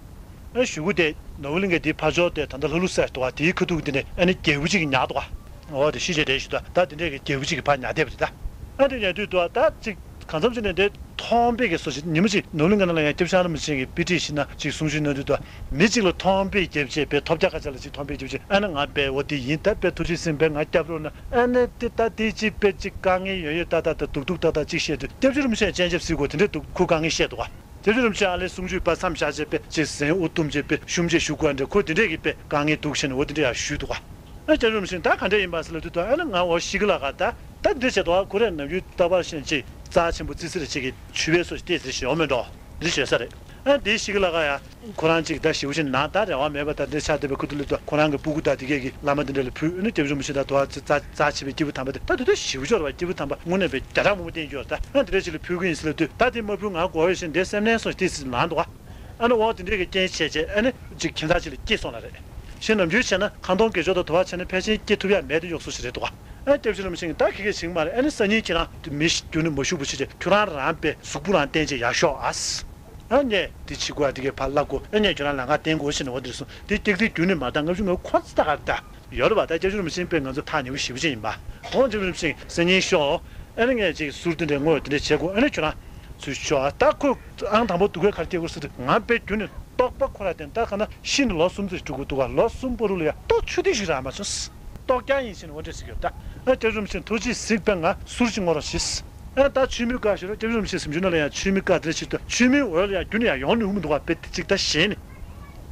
ཨ་གཞུག་གུ་དེ་ནོར་བུ་གླིང་གའི་དེའི་ཕ་ཇོ་དེ་ད་ལྟ་ལྷ་ལུག་སེར་དུ་བ་དེའི་ཁ་ཐུག་དེ་ནས་ཨ་ནི་རྒྱལ་པོ་གཅིག་གིས་ཉར་འདུག་བ། འོ་དེ་ཤི་རྗེས་དེ་ཞུ་ད་ད་དེ་འདྲས་ཀྱི་རྒྱལ་པོ་གཅིག་གིས་ཕར་ཉར་བསྡད་པ་རེད་ད། ཨ་དེ་ཉར་དུས་དུ་བ་ད་ཅིག་གང་འཚམ་ཅིག་ནས་འདི་མཐོང་དཔེ་གི་སོ་ཞིག་ཉི་མ་ཅིག་ནོར་གླིང་ག་ན་ལ་ཡང་སྐྱབས་རྗེ་རིན་པོ་ཆེ་གི་དཔེ་ཁྲིད་ཞིག་ན་ཅིག་གསུང་ཆོས་གནང་དུས་དུ་མི་གཅིག་ལ་མཐོང་དཔེ་རྒྱབ་བྱས་པའི་ཐོབ་རྒྱག་ཁ་ཆ་ལ་ཅིག་མཐོང་དཔེ་རྒྱབ་བྱས་ཨ་ན་ང་དཔེ་འོ་དེ་ཡིན་ད་དཔེ་ཐུགས་རྗེ་ཆེན་པོས་ང་སྐྱབས་རོགས་གནང་ཨ་ནི་དེ་ད་དེ་ཅིག་དཔེ་ཅིག་དཀའ་ངལ་ཡོད་ཡོད་ད་ད་ད་སྡུག་སྡུག་ད་ད་ཅིག་བཤད་དུས་སྐྱབས་རྗེ་རིན་པོ་ཆེ་སྤྱན་ཆབ་གཟིགས་དགོས་དེ་འདྲ་འདུག་ཁོ་དཀའ་ངལ་བཤད་འདུག་བ། སྐྱབས་རྗེ་རིན་པོ་ཆེ་ཨ་ལས་གསུང་ཆོས་པ་མཚམས་བཞག་བྱས་པས་ཅིག་ཟན་དབུ་བཏུམས་བྱས་པས་ཤུམ་བྱས་བཞུགས་དགོས་འདྲ་ཁོ་དེ་འདྲས་ཀྱི་དཔེ་དཀའ་ངལ་འདུག་བཤད་ནས་འོ་དེ་འདྲས་ཡང་ཞུས་འདུག་བ། ཨ་སྐྱབས་རྗེ་རིན་པོ་ཆེ་ད་ག་འདྲས་ཡིན་པ་ཟེར་ལབ་དུས་ད་ཨ་ནི་ང་འོ་ཤི་གི་ལ་ག་ད་ད་འདི་བྱས་འདུག་བ་ཁོ་རས་ནམ་རྒྱུན་རྟག་པར་བཞིན་ཅིག་རྩ་ཆེན་པོ་བརྩི་སྲིད་ཅིག་གི་མཆོད་པའི་སོ་ཞིག་བལྟས་ཟེར་ཞིག་ཡོང་མེད་འགྲོ་འདི་བྱོས་ས་རེད། ཨ་དེའི་ཤི་གི་ལ་ག་ཡ། ཁོ་རང་ཅིག་ད་ཞེ་པོ་ཅིག་ན་ད་རེ་བ་མེད་པ་ད་འདི་ཆ་དེ་བའི་ཁུ་ཐུ་ལི་ཏོ་ཁོ་རང་གི་སྤུ་གུ་ད་དེ་གས་ཀྱི་བླ་མ་དེ་འདྲ་ལ་ཕུལ། ཨ་ནི་སྐྱབས་རྗེ་རིན་པོ་ཆེ་ད་དུ་བ་རྩ་རྩ་ཆེ་བའི་སྐྱེས་བུ་དམ་པ་དེ་ད་དུ་ད་ཞེ་པོ་ཅིག་རེད་བ། སྐྱེས་བུ་དམ་པ་དངོས་གནས་པའི་བརྒྱ་ཕྲག་མང་པོ་བསྟེན་རྒྱུ་ཡོད་ད། ཨ་དེ་འདྲ་ཅིག་ལ་ཕུལ་གི་ཡིན་ཟེར་ལབ་དུས་ད་དེ་མ་ཕུལ་ང་དགོས་ཡོད་ཞེས་འདི་སེམས་ནན་སོང་ཞེས་ཏི་སི་ལངས་འདུག་བ། ཨ་ནི་འོ་དེ་འདྲས་ཀྱི་རྐྱེན་བྱས་རྗེས་ཨ་ནི་ཅིག་ཁྱིམ་ཚང་ཅིག་ལ་སྐྱེས་སོང་ལ་རེད། ཞེས་ནམ་རྒྱུན་བྱས་ན་ཁ་འདོན་དགེ་སྦྱོར་དང་དུ་བ་བྱས་ན་ཕལ་ཆེར་སྐྱེས་ཐུབ་ཡ་མེད་དུ་འཇོག་སོ་ཞིག་རེད་འདུག་ག་ཨ་སྐྱབས་རྗེ་རིན་པོ་ཆེ་གིས་ད་ཁྱེད་ཀྱིས་བྱིངས་མ་རེད། ཨ་ནི་སང་ཉིན་ཁྱེད་རང་དུ་མི་ཞིག་རྒྱུན་ནས་མ་བཞུགས་པ་ཞིག་བྱས་ཁྱོད་རང་རང་པའི་གཟུགས་པོ་རང་བསྟན་བྱས་ཡར་ཤོག་ཨ། ཨ་ངས་དེ་བྱེད་དགོས་ཨ་དེ་གས་ཕར་བརླག་དགོས། ཨ་ངས་ཁྱོད་རང་ལམ་ཁ་བསྟན་དགོས་ཞེས་ནས་འོ་དེར་སོང་དེ་སྐྱག་རྫུན་རྒྱུན་ནས་མ་བཏང་། སྐབས་ཤིག་ངས་ཁོ་ཚོ་ལྟ་ག་ལྟ་ཡོད་རེད་པ། ད་སྐྱབས་རྗེ་རིན་པོ་ཆེ་དཔེ་ང་ཚོ་ཐག་ཉེ་པོ་ཞེ་པོ་ཅིག་ཡིན་པ། འོ་སྐྱབས་རྗེ་རིན་པོ་ཆེ་སང་ཉིན་ཤོག་ཨ་ནི་ངས་ཅིག་ཟུར་དེ་འདྲས་དངོས་དེ་འདྲས་བྱེད་དགོས། ཨ་ནི་ཁྱོད་རང་ཚུར་ཤོག་ཨ། ད་ཁོས་ཨང་དང་པོ་སྡུག་གས་ག་རེ་སྐྱེ་དགོས་ཟེར་དུས་ང་དཔེ་རྒྱུན་ནས་རྟོགས་པ་ཁོ་ར་བསྟན། ད་ག་ན་ཤི་ནས་ལོ་གསུམ་ཙམ་འགྲོ་གི་འདུག་ག་ལོ་གསུམ་བར་དུ་ལ་ཡ་རྟོགས་ཆུ་ཐིགས་ཤིག་རག་མ་བྱུང་། རྟོགས་རྐྱང་ཡིན་ཞེས་ནས་འོ་འདྲས་ཟེར་གྱི་ཡོད། ད་ཨ་སྐྱབས་རྗེ་རིན་པོ་ཆེ་ཐུགས་རྗེས་གཟིགས་པས་ང་ཟུར་ཅིག་ངོ་རོགས་བྱེད། ཨ་ད་ཆོས་མིན་བཀའ་ཞུ་རོགས། སྐྱབས་རྗེ་རིན་པོ་ཆེ་གཟིམ་ཆུང་ནང་ལ་ཡང་ཆོས་མིན་བཀའ་དེ་འདྲ་བྱེད་དུས་ཆོས་མིན་འོག་ལ་ཡང་རྒྱུན་ནས་ཡང་ཡོང་ནས་འོང་མི་འདུག་ག་དཔེ་དེ་གཅིག་ད་ཞེད་ནས་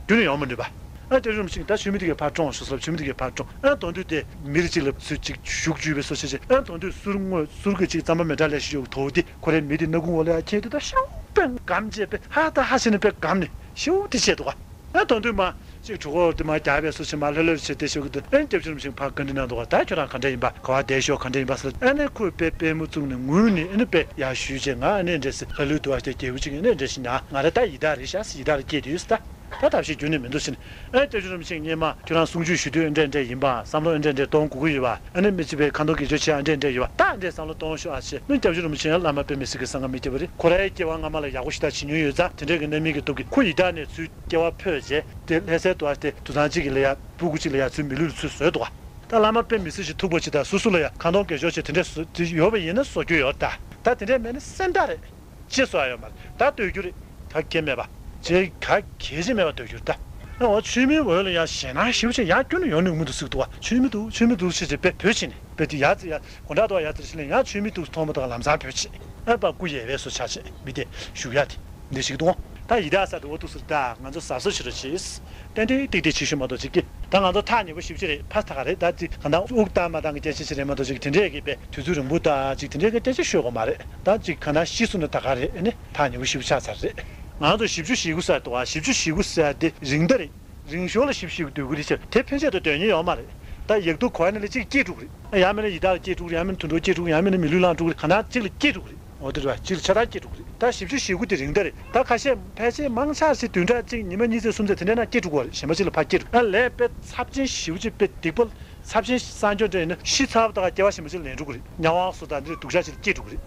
རྒྱུན་ནས་ཡོང་མི་འདུག་པ། ཨ་སྐྱབས་རྗེ་རིན་པོ་ཆེ་ད་ཆོས་མིན་དེ་གས་ཕར་བཀྲོངས་ཤོག་ཟེར་ལབ། ཆོས་མིན་དེ་གས་ཕར་བཀྲོངས། ཨ་དོན་དུ་དེ་མི་རེ་གཅིག་ལ་ཚུར་གཅིག་ཞུགས་བཅུག་པའི་སོ་བྱེད་བྱེད། ཨ་དོན་དུ་ཟུར་ངོས་ཟུར་གྱི་གཅིག་རྩམ་པ་མེ་སྲེག་ལས་ཤིག་ཡོད་དོ། དེ་ཁོ་རའི་མི་དེ་སྣ་ཁུང་འོག་ལ་ཡང་ཁྱེད་དེ་ད་ཤོག་པས་སྒམ་བྱས་པས་ཧ་ད་ཧ་བྱས་ནས་པས་སྒམ་ནས་ཤིའུ་དེ་བྱས་འདུག་ག་ཨ་དོན་དུ་མ་གཅིག་གྲོད་ཁོག་དེ་མ་རྒྱགས་པའི་སོ་བྱེད་མ་ལྷོད་ལྷོད་བྱས་དེ་ཤོག་གི་འདུག་ཨ་ནི་སྐྱབས་རྗེ་རིན་པོ་ཆེ་ཕར་བཀའ་འདྲི་གནང་འདུག་ག་ད་ཁྱོད་རང་ག་འདྲ་ཡིན་པ། ག་བ་བསྡད་ཤོག་ག་འདྲ་ཡིན་པ་ཟེར། ཨ་ནི་ཁོས་དཔེ་པུས་མོ་བཙུགས་ནས་ངུས་ནས་ཨ་ནི་དཔེ་ཡར་ཞུས་བྱས་ང་ཨ་ནི་འདྲས་སེ་ལྷ་ལུས་དུ་བ་དེ་རྒྱལ་པོ་གཅིག་ཨ་ནི་འདྲས་སེ་ཉག་ང་རེ་ད་ཡི་དྭགས་རེད་ཤག་ཟེར། ཡི་དྭགས་ལ་སྐྱེས་དུས་ད། ད་ཐབས་ཤེས་རྒྱུན་ནས་མི་འདུག་ཟེར་ནས། ཨེ་སྐྱབས་རྗེ་རིན་པོ་ཆེ་སྔོན་མ་ཁྱོད་རང་གསུང་ཆོས་ཞུ་དུས་ཨེ་འདྲས་འདྲས་ཡིན་པ། བསམ་བློ་ཨེ་འདྲས་འདྲས་གཏོང་དགོས་ཀྱི་ཡོད་པ། ཨ་ནི་མི་གཅིག་པའི་ཁ་འདོན་དགེ་སྦྱོར་བྱེད་ཨེ་འདྲས་འདྲས་ཡོད་པ། ད་ཨེ་འདྲས་བསམ་བློ་གཏོང་ཤོག་ཨ་ཞེས། ཨ་ནི་སྐྱབས་རྗེ་རིན་པོ་ཆེ་ཡང་བླ་མ་དཔེ་མི་སྲིད་ཀྱི་གསང་སྔགས་མི་སྐྱེ་བ་རེད། ཁོ་རའི་སྐྱེ་བ་སྔ་མ་ལ་ཡག་པོ་ཞེ་དྲག་བྱེད་མྱོང་ཡོད་ཙང་དེ་འདྲས་ཀྱི་རྣམ་སྨིན་གྱི་སྟོབས་ཀྱིས་ཁོ་ཡི་དྭགས་ནས་ཚུར་སྐྱེ་བ་འཕོས་རྗེས་དེ་ལྷ་སའི་དུ་བ་དེ་དུད་ཚང་གཅིག་གི་ལ་ཡ་སྤུ་གུ་གཅིག་ལ་ཡ་ཚུར་མི་ལུས་ལ་ཚུར་བཟོས་འདུག་ག་ད་བླ་མ་དཔེ་མི་སྲིད་ཞིག་ཐུག་པ་ཅིག་དང་སོ་སོ་ལ་ཡ་ཁ་འདོན་དགེ་སྦྱོར་བྱས་དེ་འདྲས་བཟོ་དེ་ཡོད་པ་ཡིན་ན་བཟོ་རྒྱུ་ཡོད་ད། ད་དེ་འདྲས་མེད་ན་སེམས་ཐག་རེད། ཅི་བཟོ་ཡ་ཡོད་མ་རེད། ད་སྡོད་རྒྱུ་རེད། ག་གེ་མེད་པ། ཅེས་ག་གེ་ཅི་མེད་པ་སྡོད་རྒྱུ་རེད་ད། ཨ་འོ་ཆོས་མིན་འོག་ལ་ཡ་ཞེད་སྣང་ཞེ་པོ་ཅིག་ཡ་ཁྱོན་ནས་ཡོང་ནས་མི་འདུག་ཟེར་གི་འདུག་བ། ཆོས་མིན་འདུག་ཆོས་མིན་འདུག་ཟེར་བྱས་དཔེ་བོས་ཕྱིན་ནས་དཔེ་དེ་ཡ་ཙི་ཡ་དགོང་དག་ཏོ་ཡ་ཙི་ཞིག་ལ་ཡ་ཆོས་མིན་འདུག་མཐོང་མ་ཐག་ལམ་སང་བོས་ཕྱིན། ཨ་ཕར་སྐུ་ཡལ་བའི་བཟོ་ཆགས་བྱས་མི་དེ་བཞུགས་ཡ་དེ་འདི་ཞིག་འདུག་ད་ཡི་དྭགས་ས་དེ་འོ་འདུག་ཟེར་ད་ང་ཚོ་གཟབ་གཟབ་བྱེད་རོགས་བྱེད། ཏན་ཏན་ཏིག་ཏིག་བྱེད་ཤོག་མ་གཏོགས་ཅིག་གི་ད་ང་ཚོ་ཐག་ཉེ་པོ་ཞེ་པོ་ཅིག་རེད། ཕར་ཐག་རེད། ད་ཅིག་གང་ལྟར་དབུགས་བཏང་མ་བཏང་གི་སྐད་ཆ་ཞིག་རེད་མ་གཏོགས་ཅིག་དེ་འདྲས་ཀྱི་དཔེ་དུས་ཚོད་རིང་པོ་ད་ཅིག་དེ་འདྲས་ཀྱི་སྐད་ཆ་ཤོད་དགོས་མ་རེད། ད་ཅིག་གང་ལྟར་ཤི་སོང་ན་ད་ག་རེད། ཨ་ནི་ཐག་ཉེ་པོ་ཞེ་པོ་ཆགས་ཚར་རེད། ང་ཚོ་བཞི་བཅུ་ཞེ་དགུ་ཟེར་འདུག་བ། བཞི་བཅུ་ཞེ་དགུ་ཟེར་དེ་རིང་ད་རེད། རིང་ཤོས་ལ་བཞི་བཅུ་ཞེ་དགུ་སྡོད་ཀྱི་རེད་ཟེར་དེ་ཕན་ཆད་དུ་སྡོད་མཁན་ཡོད་མ་རེད། ད་ཡག་སྡུག་གོ་ཡ་ནི་ལ་གཅིག་སྐྱེས་འགྲོ་གི་རེད། ཡང་མིན་ན་ཡི་དྭགས་ལ་སྐྱེས་འགྲོ་གི་རེད། ཡང་མིན་ན་དུད་འགྲོ་སྐྱེས་འགྲོ་གི་རེད། ཡང་མིན་ན་མི་ལུས་བླངས་འགྲོ་གི་རེད། གང་ལྟར་གཅིག་ལ་སྐྱེས་འགྲོ་གི་རེད། འོ་དེ་རེད་བ། གཅིག་ལ་ཆ་ཚང་སྐྱེས་འགྲོ་གི་རེད། ད་བཞི་བཅུ་ཞེ་དགུ་དེ་རིང་ད་རེད། ད་ཁ་ཤས་ཕལ་ཆེར་མང་ཆེ་ཞིག་བདུན་ཕྲག་གཅིག་ཉི་མ་གཉིས་ཚེ་གསུམ་ཚེ་དེ་འདྲས་ན་སྐྱེས་འགྲོ་གི་རེད། གཞན་པ་གཅིག་ལ་ཕར་སྐྱེས་འགྲོ། ད་ལས་དཔེ་ཚབས་ཆེན་ཞེ་པོ་ཅིག་དཔེ་སྡིག་པ་ཚབས་ཆེན་སངས་རྒྱས་འདྲ་ཡིན་ན་ཤི་ཚར་བ་ད་ག་སྐྱེ་བ་གཞན་པ་ཅིག་ལ་ལེན་འགྲོ་གི་རེད། དམྱལ་བ་སོགས་དང་འདི་འདྲའི་སྡུག་ཅག་ཅིག་ལ་སྐྱེས་འགྲོ་གི་རེད།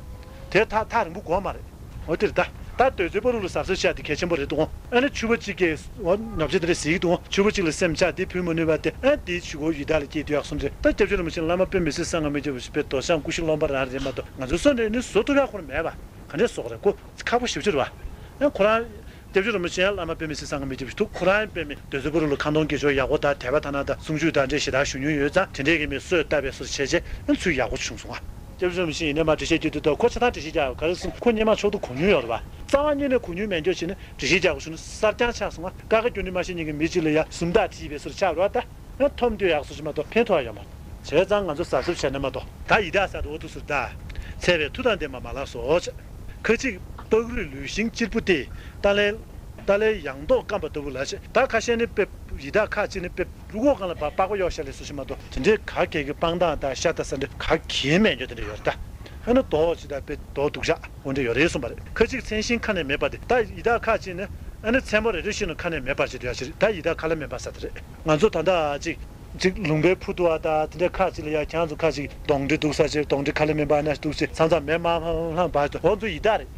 དེ་ཐག་ཐག་རིང་པོ་འགོར་མ་རེད། འོ་དེ་རེད་ད། ད་གདོས་བཅས་བར་དུ་ལ་གཟབ་གཟབ་བྱས་ཏེ་གལ་ཆེན་པོ་རེད་འདུག་ཨ་ནི་ཕྱུ་པ་གཅིག་གིས་འོ་ཉོབ་ཆེ་དེ་འདྲ་ཟེར་གྱི་འདུག་ཕྱུ་པ་གཅིག་ལ་སེམས་ཆགས་དེ་ཕུལ་མ་ནུས་པ་དེ་ཨ་དེའི་ཕྱུ་གུ་ཡི་དྭགས་ལ་སྐྱེས་དུས་ཡག་སོང་རེད། ད་སྐྱབས་རྗེ་རིན་པོ་ཆེ་བླ་མ་དཔེ་མི་སྲིད་གསང་སྔགས་མི་སྐྱོབ་པ་ཞིག་པའི་མདོ་བྱང་སྐུ་ཞབས་སློབ་མ་རང་རེད་མ་གཏོགས་ང་ཚོའི་སོ་འདྲ་ནི་བཟོ་ཐུབ་ཡག་ཁོ་རང་མེད་པ། ག་འདྲས་བཟོ་གི་རེད། ཁོ་ཁག་པོ་ཞེ་པོ་ཅིག་རེད་བ། ཨ་ཁོ་རང་སྐྱབས་རྗེ་རིན་པོ་ཆེ་ཡང་བླ་མ་དཔེ་མི་སྲིད་གསང་སྔགས་མི་སྐྱོབ་པ་ཞིག་འདུག་ཁོ་རང་དཔེ་མི་གདོས་བཅས་བར་དུ་ལ་ཁ་འདོན་དགེ་སྦྱོར་ཡག་པོ་དང་དད་པ་དག་སྣང་དང་གསུང་ཆོས་དང་འདྲ་ཞེ་དྲག་ཞུ་མྱོང་ཡོད་ཙང་དེ་འདྲས་ཀྱི་མི་གསོས་བཏབ་པའི་སོ་བྱས་རྗེས་ཨ་ཚུར་ཡག་པོ་བྱུང་སོང་ཨ། སྐྱབས་རྗེ་རིན་པོ་ཆེ་ཡིན་ནའི་མ་འགྲེལ་བཤད་རྒྱག་དུས་ད་ཁོ་ཆ་ཚང་འགྲེལ་བཤད་རྒྱག་ཡོད། ག་རེ་ཟེར་ན་ཁོ་སྔོན་མ་ཕྱོགས་བསྡུ་གོ་མྱོང་ཡོད་རེད་བ། རྩ་བ་ཉིད་ནས་གོ་མྱོང་མེད་འཇོག་བྱས་ནས་འགྲེལ་བཤད་རྒྱག་དགོས་བྱུང་ན་གསར་རྐྱང་ཆགས་སོང་ང་། ཀ་ཁ་སྐྱོན་ནི་མ་ཤེས་མཁན་གྱི་མི་གཅིག་ལ་ཡ་སུམ་རྟགས་བྲིས་པའི་སོར་ཆགས་རོགས་ད། ཡང་ཐོམ་དུས་ཡག་སོ་ཞིག་མ་གཏོགས་ཕན་ཐོགས་ཡོད་མ་རེད། བྱས་ཙང་ང་ཚོ་གཟབ་གཟབ་བྱས་ན་མ་གཏོགས་ད་ཡི་དྭགས་ས་དུ་འོ་ཐུག་ཟུར་ད། ཚད་པའི་མཐུ་དང་ལྡན་པ་མ་ལགས་སོ། ཁ་ཅིག་སྟག་རུས་ལུས་ཤིང་གཅེར་བུ་སྟེ། ཏཱ་ལའི་ཏཱ་ལའི་ཡང་ཏོག་སྐམ་པ་ལྟ་བུ་ལ་བྱས། ད་ཁ་ཤས་ནི་དཔེ་ཡི་དྭགས་ཁ་ཅིག་ནི་དཔེ་རུས་ཁོག་སྒང་ལ་བ་པགས་པ་གཡོགས་ཤ་ལས་སོ་ཞིག་མ་གཏོགས་དེ་འདྲའི་ག་གེ་གི་སྤང་ཐང་དང་ཤ་དང་ཟ་འདྲ་ག་གེ་མེད་འགྱོ་དེ་འདྲ་ཡོད་རེད་ད། ཨ་ནི་རྡོ་ཅིག་དང་དཔེ་རྡོ་སྡུག་ཤག་འོ་འདྲ་ཡོད་རེད་གསུངས་པ་རེད། ཁ་ཅིག་མཚན་ཤིང་ཁ་ནས་མེད་པ་དེ་ད་ཡི་དྭགས་ཁ་ཅིག་ནི་ཨ་ནི་མཚན་མོ་རེ་རེ་བཞིན་དུ་ཁ་ནས་མེད་པར་བྱེད་དུ་ཡ་ཞིག་རེད། ད་ཡི་དྭགས་ཁ་ལ་མེ་འབར་ས་དེ་རེད། ང་ཚོ་ད་ལྟ་ཅིག་ཅིག་ལུང་པའི་ཕུ་དུ་བ་དང་དེ་འདྲའི་ཁ་ཅིག་ལ་ཡ་ཁྱེད་ཚོ་ཁ་ཅིག་གདོང་འདྲེ་སྡུག་ས་ཅིག་གདོང་འདྲེ་ཁ་ལ་མེ་འབར་ན་སྡུག་ཅིག་ཚང་ཚང་མེ་མ་ལྷང་ལྷང་འབར་འོ་ཚོ་ཡི་དྭགས་རེད།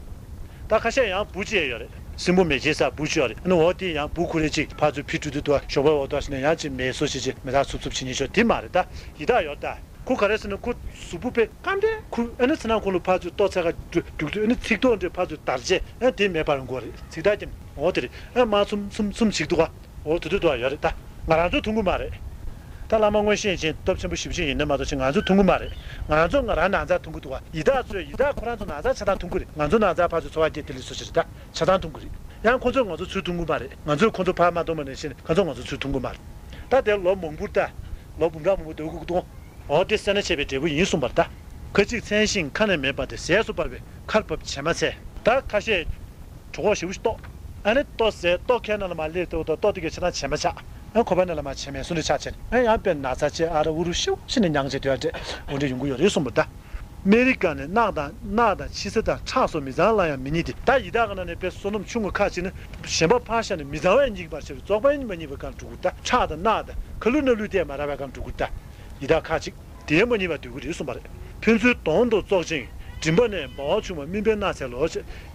ད་ཁ་ཤས་ཡང་འབུ་ཅིག་ཡོད་རེད། སྲིན་འབུ་མེ་ལྕེ་ས་འབུ་ཅིག་ཡོད་རེད། ཨ་ནི་འོ་དེ་ཡང་འབུ་ཁོ་རེ་ཅིག་ཕར་ཚུར་ཕི་ཀྲུ་ཏུ་ཏུ་ཞོགས་པ་འོ་ཏོ་ཞིག་ནས་ཡང་ཅིག་མེ་སོ་ཞིག་ཅིག་མེ་ཐག་ཚུབ་ཚུབ་བྱེད་ཉེན་ཤོག་དེ་མ་རེད། ད་ཡི་དྭགས་ཡོད་ད། ཁོ་ག་རེ་ཟེར་ན་ཁོ་གཟུགས་པོ་དཔེ་སྐམ་དྲགས། ཁོ་ཨ་ནི་ཚེ་ནང་ཁོ་ལ་ཕར་ཚུར་ལྟོ་ཚད་ཁ་རྒྱུག་རྒྱུག་དུས་ཨ་ནི་ཚིགས་ཐོག་འདྲེ་ཕར་ཚུར་དར་རྗེས་ཨ་དེ་མེ་འབར་འགོ་རེད། ཚིགས་དར་ཀྱི་འོ་དེ་རེད། ཨ་མ་ཚུམ་ཚུམ་ཚུམ་བྱེད་འདུག་ག་འོ་དེ་དུས་དུ་ཡོད་རེད་ད། ང་རང་ཚོ་མཐོང་གི་མ་རེད། ད་བླ་མ་མངོན་ཤེས་ཅན་སྟོབས་ཆེན་པོ་ཞེ་པོ་ཅིག་ཡིན་ན་མ་གཏོགས་ཅིག་ང་ཚོ་མཐོང་གི་མ་རེད། ང་ཚོ་ང་རང་ནང་ཚ་མཐོང་གི་འདུག་ག་ཡི་དྭགས་ཚོས་ཡི་དྭགས་ཁོ་རང་ཚོ་ནང་ཚ་ཆ་ཚང་མཐོང་གི་རེད། ང་ཚོ་ནང་ཚ་ཕར་ཚུར་འཚོ་བ་སྐྱེལ་དེ་ལས་སུ་ཞིག་རེད་ད། ཆ་ཚང་མཐོང་གི་རེད། ཡང་ཁོ་ཚོས་ང་ཚོ་ཚུར་མཐོང་གི་མ་རེད། ང་ཚོས་ཁོ་ཚོ་ཕར་མ་མཐོང་བ་ནང་བཞིན་ཁོ་ཚོས་ང་ཚོ་ཚུར་མཐོང་གི་མ་རེད། ད་དེ་ལོ་མང་པོར་ད། ལོ་འབུམ་ཕྲག་མང་པོ་སྡོད་དགོས་ཀྱི་འདུག་འོ་དེ་སེར་སྣ་ཆེ་བའི་འབྲས་བུ་ཡིན་གསུངས་པ་རེད་ད། ཁ་ཅིག་མཚན་ཤིང་ཁ་ནས་མེད་པ་དེ་ཟས་སུ་སྤར་བའི་ཁར་བབས་བྱེ་མ་ཚལ། ད་ཁ་ཤས་གྲོད་ཁོག་ཞེ་པོ་ཞིག་ལྟོགས། ཨ་ནི་ལྟོ་ཟས་ལྟོ་ཁའི་ནང་ལ་མར་སླེབས་དུས་ལྟོ་དེ་གའི་ཆ་ཚང་བྱེ་མ་ཆགས། ཨ་ཁོ་པའི་ནང་ལ་མར་བྱེ་མའི་སུ་འདྲ་ཆགས་བྱས་ནས། ཨ་ཡང་དཔེ་ན་ཚ་བྱས་ཨ་ར་འུ་རུ་ཤིའུ་ཤི་ནས་མྱང་བྱས་དུས་ཨ་འདྲས་འོ་འདྲས་ཡོང་གི་ཡོད་རེད་གསུངས་པ་རེད་ད། ཨ་མེ་རི་ཀ་ནས་རྣག་དང་རྣག་དང་ཕྱི་ས་དང་ཁྲག་སོགས་མི་གཙང་ལ་ཡང་མི་རྙེད་དེ། ད་ཡི་དྭགས་ཀྱི་ནང་ནས་དཔེ་བསོད་ནམས་ཆུང་ངུ་ཁ་ཅིག་ནི་གཞན་པ་ཕར་བཞག་ནས་མི་གཙང་བས་རྙེད་ཀྱི་མ་རེད། བྱས་པས་རྫོགས་པ་ཡིན་མ་རྙེད་པའི་སྒང་འགྲོ་གི་ད། ཁྲག་དང་རྣག་དང་ཁ་ལུད་སྣ་ལུད་དེ་མ་རག་པའི་སྒང་འགྲོ་གི་ད། ཡི་དྭགས་ཁ་ཅིག་དེ་མ་རྙེད་པར་སྡོད་ཀྱི་རེད་གསུངས་པ་རེད། ཕན་ཚུན་གདོང་དུ་བཙོག་ཅིང་མགྲིན་པ་ནས་འབར་བ་བྱུང་བ་སྨིན་པའི་སྣག་ཚས་ལོ།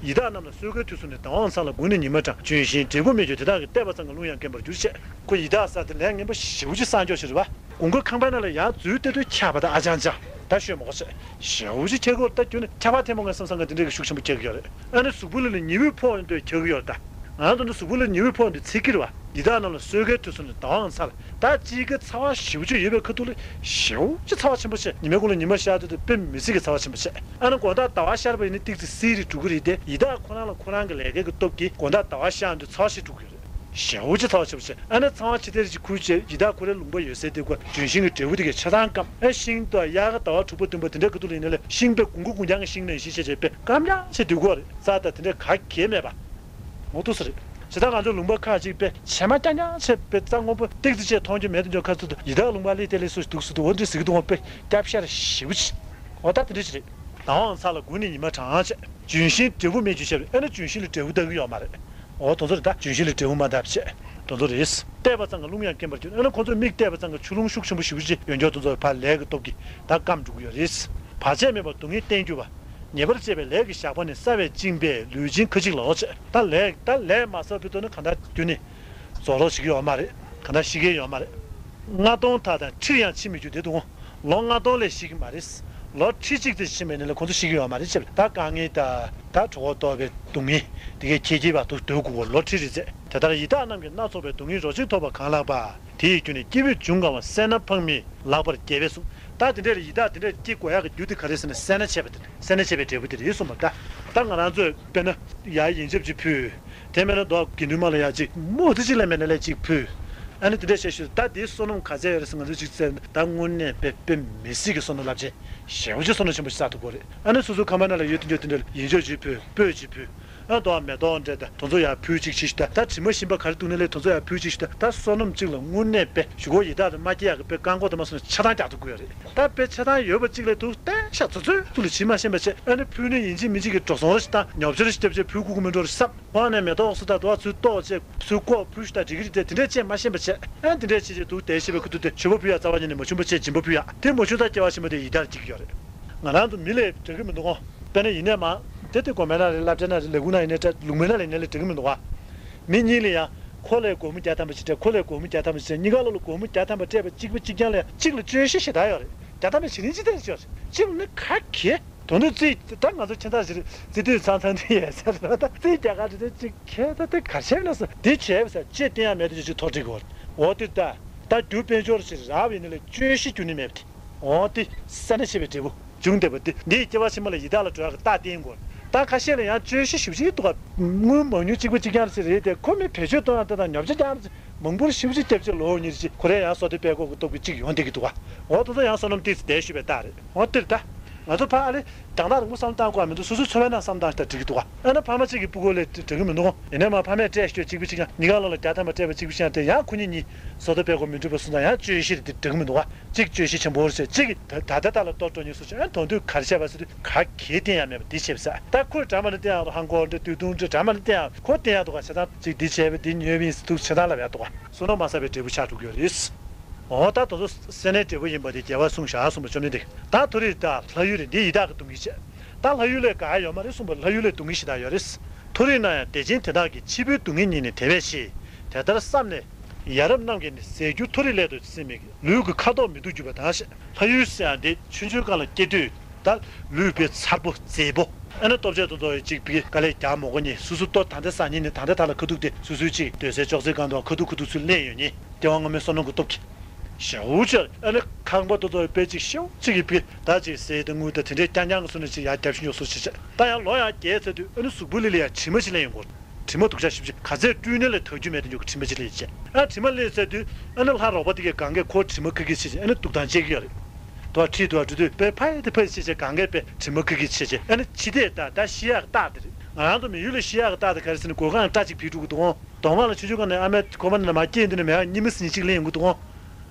ཡི་དྭགས་རྣམས་ལ་གསོད་དཀའི་དུས་སུ་ནི་བདག་དབང་ཚང་ལ་དགུང་ནི་ཉི་མ་གྲངས། ལྗོན་ཤིང་འབྲས་བུ་སྨིན་གྱུར་དེ་དག་གི་བལྟས་པ་ཙམ་གྱིས་རླུང་ཡང་སྐེམ་པར་འགྱུར་བྱས། ཁོ་ཡི་དྭགས་ཟེར་དེ་ལས་ངན་པ་ཞེ་པོ་ཅིག་བསགས་འཇོག་ཞིག་རེད་བ། དགུན་ཁ་ཁང་པའི་ནང་ལ་ཡར་འཛུལ་བསྡད་དུས་ཁྱབ་པ་དང་ཨ་ཅང་ཅང་ད་ཤོད་མོ་ཅིག་ཞེ་པོ་ཅིག་ཁྱེར་གྱི་ཡོད་རེད། ད་ཁྱོད་ནི་ཁྱབ་པ་ཐེངས་མང་ངས་བསམ་བསམ་ག་དེ་འདྲས་ཀྱི་ཤུགས་ཆེན་པོ་ཁྱེར་གྱི་ཡོད་རེད། ཨ་ནི་གཟུགས་པོ་ལ་ནི་ཉི་འོད་ཕོག་འདོད་ཁྱེར་གྱི་ཡོད་རེད་ད། ང་ཚོ་འདི་གཟུགས་པོ་ལ་ཉི་འོད་ཕོག་འདོད་ཚིག་གི་རེད་བ། ཡི་དྭགས་རྣམས་ལ་གསོད་དཀའི་དུས་སུ་ནི་བདག་དབང་ཚང་ལ། ད་གཅིག་གི་ཚ་བ་ཞེ་པོ་ཅིག་ཡོད་པའི་ཁ་ཐུག་ལ་ཞེ་པོ་ཅིག་ཚ་བ་ཆེན་པོ་བྱས། ཉི་མའི་གུང་ལ་ཉི་མ་ཤར་དུས་དེ་དཔེ་མི་སྲིད་ཀྱི་ཚ་བ་ཆེན་པོ་བྱས། ཨ་ནི་དགོང་དག་ཟླ་བ་ཤར་བ་ཡིན་ན་ཏིག་ཙི་བསིལ་རེ་འགྲོ་གི་རེད་དེ། ཡི་དྭགས་ཁོ་རང་ལ་ཁོ་རང་གི་ལས་ཀའི་གི་སྟོབས་ཀྱིས་དགོང་དག་ཟླ་བ་ཤར་དུས་ཚ་བ་ཞིག་འགྲོ་གི་རེད། ཞེ་པོ་ཅིག་ཚ་བ་ཆེན་པོ་བྱས། ཨ་ནི་ཚ་བ་ཆེ་ཐལ་ཅིག་ཁུར་བྱས། ཡི་དྭགས་ཁོ་རའི་ལུང་པ་ཡོད་སའི་དེ་ཁོ་ལྗོན་ཤིང་གི་འབྲས་བུ་དེ་གའི་ཆ་ཚང་སྐམ། ཨ་ཤིང་དང་དབྱར་ཁ་ཟླ་བ་དྲུག་པ་བདུན་པ་དེ་འདྲའི་ཁ་ཐུག་ལ་ཡིན་ན་ལས་ཤིང་དཔེ་དགུན་ཁ་དགུན་རྐྱང་གི་ཤིང་ནང་བཞིན་བྱས་བྱས་དཔེ་སྐམ་རྐྱང་བྱས་སྡོད་ཀྱི་ཡོད་རེད། རྩྭ་དང་དེ་འདྲའི་ག་གེ་མེད་པ། འོ་འདུག་སེ་རེད། ཇི་ལྟར་ང་ཚོའི་ལུང་པ་ཁག་ཅིག་དཔེ་བྱེ་མ་རྐྱང་རྐྱང་བྱས་དཔེ་རྩྭ་སྔོན་པོ་ཏིག་ཙི་བྱས་མཐོང་རྒྱུ་མེད་དུ་འགྲོ་ཁ་ཐུག་ཏུ་ཡི་དྭགས་ལུང་པ་ལས་དེ་ལས་སུ་འདུག་སུ་འདུག་འོ་འདི་ཟེར་གི་འདུག་འོ་དཔེ་སྐྱབས་ཤར་ཞེ་པོ་ཅིག་འོ་ད་དེ་འདྲ་ཅིག་རེད། ཟླ་བ་ཚ་ལ་དགུང་ནི་ཉི་མ་གྲངས་བྱས། ལྗོན་ཤིང་འབྲས་བུ་སྨིན་གྱུར་བྱས་པས། ཨ་ནི་ལྗོན་ཤིང་ལ་འབྲས་བུ་བཏགས་ཀྱི་ཡོད་མ་རེད། འོ་དེ་ཚོ་རེད་ད། ལྗོན་ཤིང་ལ་འབྲས་བུ་མ་བཏབ་བྱས། དེ་ཚོ་རེད། བལྟས་པ་ཙམ་གྱིས་རླུང་ཡང་སྐེམ་པར་འགྱུར། ཨ་ནི་ཁོ་ཚོའི་མིག་བལྟས་པ་ཙམ་གྱིས་ཆུ་རླུང་ཤུགས་ཆེན་པོ་ཞེ་པོ་ཅིག་ཡོད་འཇོག་དེ་ཚོ་ཕར་ལས་ཀྱི་སྟོབས་ཀྱིས་ད་སྐམ་འགྲོ་གི་ཡོད་རེད། བར་ཆད་མེད་པར་སྡུག་བསྔལ་བརྟན་གྱུར་པ། ཉེས་པར་སྤྱད་པའི་ལས་ཀྱི་ཞགས་པ་ནི་བསགས་པས་བཅིངས་པས་ལུས་སྦྱིན་ཁ་ཅིག་ལོ་བྱས། ད་ལས་ད་ལས་མ་བསགས་བར་དུ་ནི་གང་ལྟར་རྒྱུ་ནི་རྫོགས་རོགས་བྱེད་ཀྱི་ཡོད་མ་རེད། གང་ལྟར་ཤི་གི་ཡོད་མ་རེད། ལྔ་སྟོང་དག་དང་ཁྲིར་ཡང་འཆི་མི་འགྱུར་དེ་འདུག་ལོ་ལྔ་སྟོང་ལས་ཤི་གི་མ་རེད། ལོ་ཁྲི་གཅིག་དེ་ཕྱིན་པ་ཡིན་ན་ཁོང་ཚོ་ཤི་གི་ཡོད་མ་རེད་ཅེས། ད་དཀའ་ངལ་དང་ད་གྲོད་ཁོག་ལྟོགས་པའི་སྡུག་བསྔལ་དེ་གའི་ཁྱད་ཁྱད་པར་དུ་སྡོད་དགོས་པ་ལོ་ཁྲི་རེ་ཟད། དེ་ལྟར་ཡི་དྭགས་རྣམས་ཀྱིས་སྣ་ཚོགས་པའི་སྡུག་བསྔལ་རོ་གཅིག་ཐོབ་པ་གང་ལགས་པ། དེ་ཡི་རྒྱུ་ནི་སྐྱེས་བུས་འབྱུང་དཀའ་བ་སེར་སྣ་ཕག་མིས་ལགས་པར་རྒྱལ་བས་གསུངས། ད་དེ་འདྲའི་ཡི་དྭགས་དེ་འདྲ་སྐྱེ་དགོས་ཡག་གི་རྒྱུ་དེ་ག་རེ་ཟེར་ན་སེར་སྣ་ཆད་པ་དེ་རེད། སེར་སྣ་ཆད་པའི་འབྲས་བུ་དེ་རེད་གསུངས་པ། ད་ད་ང་རང་ཚོས་དཔེར་ན་ཡར་ཡོན་ཆབ་ཅིག་ཕུལ། དེ་མེད་ན་མདོ་དགེ་འདུན་མ་ལ་ཡ་གཅིག་མོ་དེ་གཅིག་ལས་མེད་ན་ལས་གཅིག་ཕུལ། ཨ་ནི་དེ་འདྲས་བྱས་ཞུས། ད་དེའི་བསོད་ནམས་ག་ཚད་ཡོད་རེད་ཟེར་ང་ཚོས་གཅིག་བཙལ་ན་ད་དངོས་གནས་དཔེ་དཔེ་མི་སྲིད་ཀྱི་བསོད་ནམས་རླབས་ཆེན་ཞེ་པོ་ཅིག་བསོད་ནམས་ཆེན་པོ་ཞིག་བསགས་ཐུབ་ཀྱི་རེད། ཨ་ནི་སོ་སོའི་ཁང་པའི་ནང་ལ་ཡོད་དེ་འཇོག་དེ་འདྲ་ལ་ཡོན་ཆབ་ཅིག་ཕུལ། སྤོས་ཅིག་ཕུལ། ཨ་དོ་མེ་ཏོག་འདྲ་དང་དེ་ཚོ་ཡར་ཕུལ་ཅིག་བྱས་ཞུས། ད་ད་དྲི་མ་ཞིམ་པ་ག་རེ་འདུག་ན་ལས་དེ་ཚོ་ཡར་ཕུལ་ཅིག་ཞུས། ད་ད་བསོད་ནམས་གཅིག་ལ་དངོས་གནས་དཔེ་གཞུག་གུ་ཡི་དྭགས་དང་མ་སྐྱེ་ཡག་གི་དཔེ་བཀག་འགོག་དེ་མ་སོང་ན་ཆ་ཚང་རྒྱག་ཐུབ་ཀྱི་ཡོད་རེད། ད་དཔེ་ཆ་ཚང་ཡོད་པ་གཅིག་ལས་དུ་བསྟན་ཤག་ཚོ་ཚོའི་ཐུགས་ལ་ཇི་མ་ཤེས་པ་བྱས། ཨ་ནི་ཕུལ་ནས་ཡིན་གཅིག་མིན་གཅིག་གི་འགྲོ་སོང་རེ་ཞིག་བཏང་། ཉོ་ཆ་རེ་ཞིག་བརྒྱབ་བྱས་ཕུལ་དགོས་ཀྱི་མིན་འགྲོ་རེ་བསམ། ཁོང་ནས་མེ་ཏོག་སོ་ད་དུ་བ་ཚུལ་ཏོག་བྱས་ཚུལ་ལྐོག་ཕུལ་ཞིག་ད་འགྲིག་གི་རེད་དེ་དེ་འདྲས་བྱས་མ་ཤེས་པ་བྱས། ཨ་དེ་འདྲས་བྱས་བྱས་འདུག་བསྡད་ཤེས་པའི་ཁུ་ཐུག་དེ་ཞུ་བ་ཕུལ་ཡག་རྩ་བ་ཉིད་ནས་མ་བྱུང་བ་བྱས་སྦྱིན་པ་ཕུལ་ཡག་དེ་མ་བྱུང་ཙང་སྐྱེ་བ་ཕྱི་མ་དེ་ཡི་དྭགས་སྐྱེ་གི་ཡོད་རེད། ང་རང་ཚོ་མི་ལས་འགྲིག་གི་མི་འདུག་གོ། དཔེར་ན་ཡིན་ནས་མ་དེ་དེ་གོ་མེད་ན་རེད། སློབ་གྲྭ་ན་རེད། ལས་ཁུངས་ན་ཡིན་ནས་འདྲ་ལུགས་མེད་ན་ལས་ནས་ལས་འགྲིག་གི་མི་འདུག་ག། མི་གཉིས་ལ་ཡང་ཁོ་ལས་སྒོར་མོ་བརྒྱ་ཐམ་པ་ཞིག་སྤྲད། ཁོ་ལས་སྒོར་མོ་བརྒྱ་ཐམ་པ་ཞིག་སྤྲད། གཉིས་ཀ་ལོ་ལ་སྒོར་མོ་བརྒྱ་ཐམ་པ་སྤྲད་པ་གཅིག་པ་གཅིག་རྐྱང་ལ་ཡང་གཅིག་ལ་བཅོལ་ཞིག་ཞེ་དྲག་ཡོད་རེད། བརྒྱ་ཐམ་པ་ཞིག་ནི་ཅི་ཐད་ཅི་ཡོད་རེད། གཅིག་ལ་ནི་ག་གེ། དོན་དུ་རྩིས་ད་ང་ཚོ་ཁྱིམ་ཚང་ཞིག་རེད། རྩིས་དུས་ཚང་ཚང་དུས་ཡས་ཟེར་རེད་བ། ད་རྩིས་རྒྱག་ག་དེ་དེ་གཅིག་ཁྱེད་ད་དེ་གར་བྱས་ན་སོ་དེ་བྱས་པ་ཟེར་ཅེས་བསྟན་ཡ་མེད་དུ་ཅིག་ཐོག་བྲིས་གོ། འོ་དེ་ད་ད་རྒྱུ་དཔལ་འབྱོར་ཞིག་རག་པ་ཡིན་ན་ལས་བཅོལ་ཞིག་རྒྱུ་ནི་མེད་པ་དེ། འོ་དེ་སེར་སྣ་ཆད་པའི་འབྲས་བུ་འབྱུང་བསྡད་པ་དེ་འདིའི་སྐྱེ་བ་ཕྱི་མ་ལ་ཡི་དྭགས་ལ་འགྲོ་ཡག་གི་རྟགས་བསྟན་གོ། ད་ཁ་ཤས་ལ་ཡང་བཅོལ་ཞིག་ཞེ་པོ་ཅིག་འདུག་ག། དངུལ་མང་ཉུང་གཅིག་པ་གཅིག་རྐྱང་ཞིག་རེད་དེ་ཁོ་མི་བེད་སྤྱོད་གཏོང་ཡག་དེ་དང་ཉོ་ཆ་རྐྱང་མང་པོར་ཞེ་པོ་ཅིག་བརྒྱབ་བྱས་ལོ་གཉིས་ཅིག་ཁོ་རས་ཡང་སོ་དེ་སྤེལ་དགོས་ཀྱི་སྟོབས་ཀྱིས་ཅིག་ཡོང་བསྡད་ཀྱི་འདུག་ག། འོ་དེ་ཚོ་ཡང་བསོད་ནམས་ཏོག་ཙམ་འདས་ཞུས་པའི་རྟགས་རེད། འོ་དེར་ད་ང་ཚོ་ཕ་ཨ་ལེ་དང་ཐག་རིང་པོ་བསམ་བློ་བཏང་དགོས་མི་འདུག་སོ་སོའི་འཚོ་བའི་ནང་བསམ་བློ་བཏང་ཞིག་ད་འགྲིག་གི་འདུག་ག། ཨ་ན་ཕ་མ་གཅིག་གི་སྤུ་གུ་ལས་འགྲིག་གི་མི་འདུག་ག། ཡིན་ནའི་མ་ཕ་མས་སྤྲད་ཤོག་གཅིག་པུ་གཅིག་རྐྱང་། གཉིས་ཀ་ལོ་ལ་བརྒྱ་ཐམ་པ་སྤྲད་པ་གཅིག་པུ་གཅིག་རྐྱང་དེ་ཡང་ཁོ་གཉིས་གཉིས་བཟོ་ལྟ་སྤེལ་དགོས་མི་འགྲིག་པ་སོང་ཙང་ཡང་བཅོལ་ཞིག་རེད་དེ་འགྲིག་གི་མི་འདུག་ག། གཅིག་བཅོལ་ཞིག་ཆེན་པོ་རེད་ཟེར་གཅིག་གིས་ད་ད་ལྟ་ལ་ལྟོ་སྤྲོད་ཉེས་སུ་ཆེ་ཨ་དོན་དུ་གར་བཤད་པ་ཟེར་དུས་ག་གེ་བསྟན་ཡ་མེད་པ་འདི་བྱེད་པ་ཟེར། ད་ཁོས་འགྲམ་པ་ནས་བསྟན་ཡ་ཧང་གོ་འདྲ་དུས་ཐུང་འདྲ་འགྲམ་པ་ནས་བསྟན་ཡ་ཁོ་བསྟན་ཡ་འདུག་ག། བྱས་ཙང་གཅིག་འདི་བྱས་པ་འདི་ཉོས་པ་ཡིན་ཟེར་དུས་བྱེད་སྟངས་ལ་བས་འདུག་ག། བསོད་ནམས་མ་བསགས་པའི་འབྲས་བུ་ཆགས་འགྲོ་གི་ཡོད་རེད། འོ་ད་དེ་ཚོ་སེར་སྣའི་འབྲས་བུ་ཡིན་པ་དེ་རྒྱལ་བས་གསུངས་བཞག་གསུངས་པ་བཅོམ་ལྡན་འདས་ཀྱིས། ད་མཐོ་རིས་དང་ལྷ་ཡུལ་རེད། འདི་ཡི་དྭགས་ཀྱི་སྡུག་བསྔལ་བྱས། ད་ལྷ་ཡུལ་ལས་དགའ་ཡ་ཡོད་མ་རེད་གསུངས་པ། ལྷ་ཡུལ་ལས་སྡུག་བསྔལ་ཞེ་དྲག་ཡོད་རེད། མཐོ་རིས་ན་ཡང་བདེ་ཆེན་དེ་དག་གིས། འཆི་འཕོའི་སྡུག་བསྔལ་ཉིད་ནི་དེ་བས་ཆེ། དེ་ལྟར་བསམས་ནས་ཡ་རབས་རྣམས་ཀྱིས་ནི། ཟད་འགྱུར་མཐོ་རིས་སླད་དུ་སེམས་མེད་ཀྱི། ལུས་ཀྱི་ཁ་དོག་མི་སྡུག་གྱུར་པ་དང་། ལྷ་ཡུལ་ཟེར་ཡང་དེ་ཆུང་ཆུང་སྒང་ལ་སྐྱེས་དུས་ད་ལུས་དཔེ་མཚར་པོ་མཛེས་པོ། ཨ་ནི་ལྟོ་ཆས་དེ་ཚོ་གཅིག་པའི་དཀའ་ལས་རྒྱག་མ་དགོས་ནས་སོ་སོ་ལྟོ་ད་ལྟ་ཟ་ཉིན་ནས་ད་ལྟ་ད་ལ་ཁ་ཐུག་དེ་སོ་སོའི་གཅིག་སྡོད་སའི་ཅོག་ཙེའི་སྒང་དུ་ཁ་ཐུག་ཁ་ཐུག་ཚུར་གླན་ཡོད་ནི། སྐྱེ་བ་སྔ་མའི་བསོད་ནམས་ཀྱི་སྟོབས་ཀྱིས། ཞེ་པོ་ཅིག་ཨ་ནི་ཁང་པ་དེ་ཚོ་དཔེ་གཅིག་ཞེ་པོ་གཅིག་གི་དཔེ་ད་གཅིག་ཟས་དང་དངུལ་དང་དེ་འདྲའི་རྐྱང་རྐྱང་གི་བཟོ་ནས་ཅིག་ཡར་རྒྱབ་ཤིང་ཡོག་སོ་ཅིག་བྱས། ད་ཡང་ལོ་ཡར་རྒྱས་ཚར་དུས་ཨ་ནི་གཟུགས་པོ་ལི་ལི་ཡང་དྲི་མ་ཅིག་ལེན་ཡོང་གོ། དྲི་མ་སྡུག་ཅག་ཞེ་པོ་ཅིག་ག་ཚད་བཀྲུས་ནས་ལས་ཐར་རྒྱུ་མེད་དུ་འཇུག་གི་དྲི་མ་ཅིག་ལེན་བྱས། ཨ་དྲི་མ་ལེན་ཚར་དུས་ཨ་ནི་ལྷ་རོགས་པ་དེ་གས་གང་གས་ཁོ་དྲི་མ་ཁ་ཁ་བྱས་བྱས་ཨ་ནི་འདུག་སྟངས་བྱེད་ཀྱི་ཡོད་རེད། དུ་བ་ཁྲིད་དུ་བ་འགྲོ་དུས་དཔེ་ཕ་ཡི་དེ་ཕ་ཡི་བྱས་བྱས་གང་གས་དཔེ་དྲི་མ་ཁ་ཁ་བྱས་བྱས་ཨ་ནི་འཆི་ལྟས་ད་ད་ཤི་ཡག་རྟགས་དེ་རེད། ང་རང་ཚོ་མི་ཡུལ་ལ་ཤི་ཡག་གི་རྟགས་དེ་ག་རེ་ཟེར་ན། མགོ་རྐང་སྐྲ་གཅིག་ཕིག་འགྲོ་གི་འདུག་ཨོ། གདོང་མ་ལ་ཆུང་ཆུང་སྒང་ནས་ཨ་མའི་ཁོག་པ་ནང་ནས་མར་སྐྱེས་དུས་ནས་མི་ཡག་གཉིས་མ་ཟིན་གཅིག་ལེན་ཡོང་གི་འདུག་ཨོ།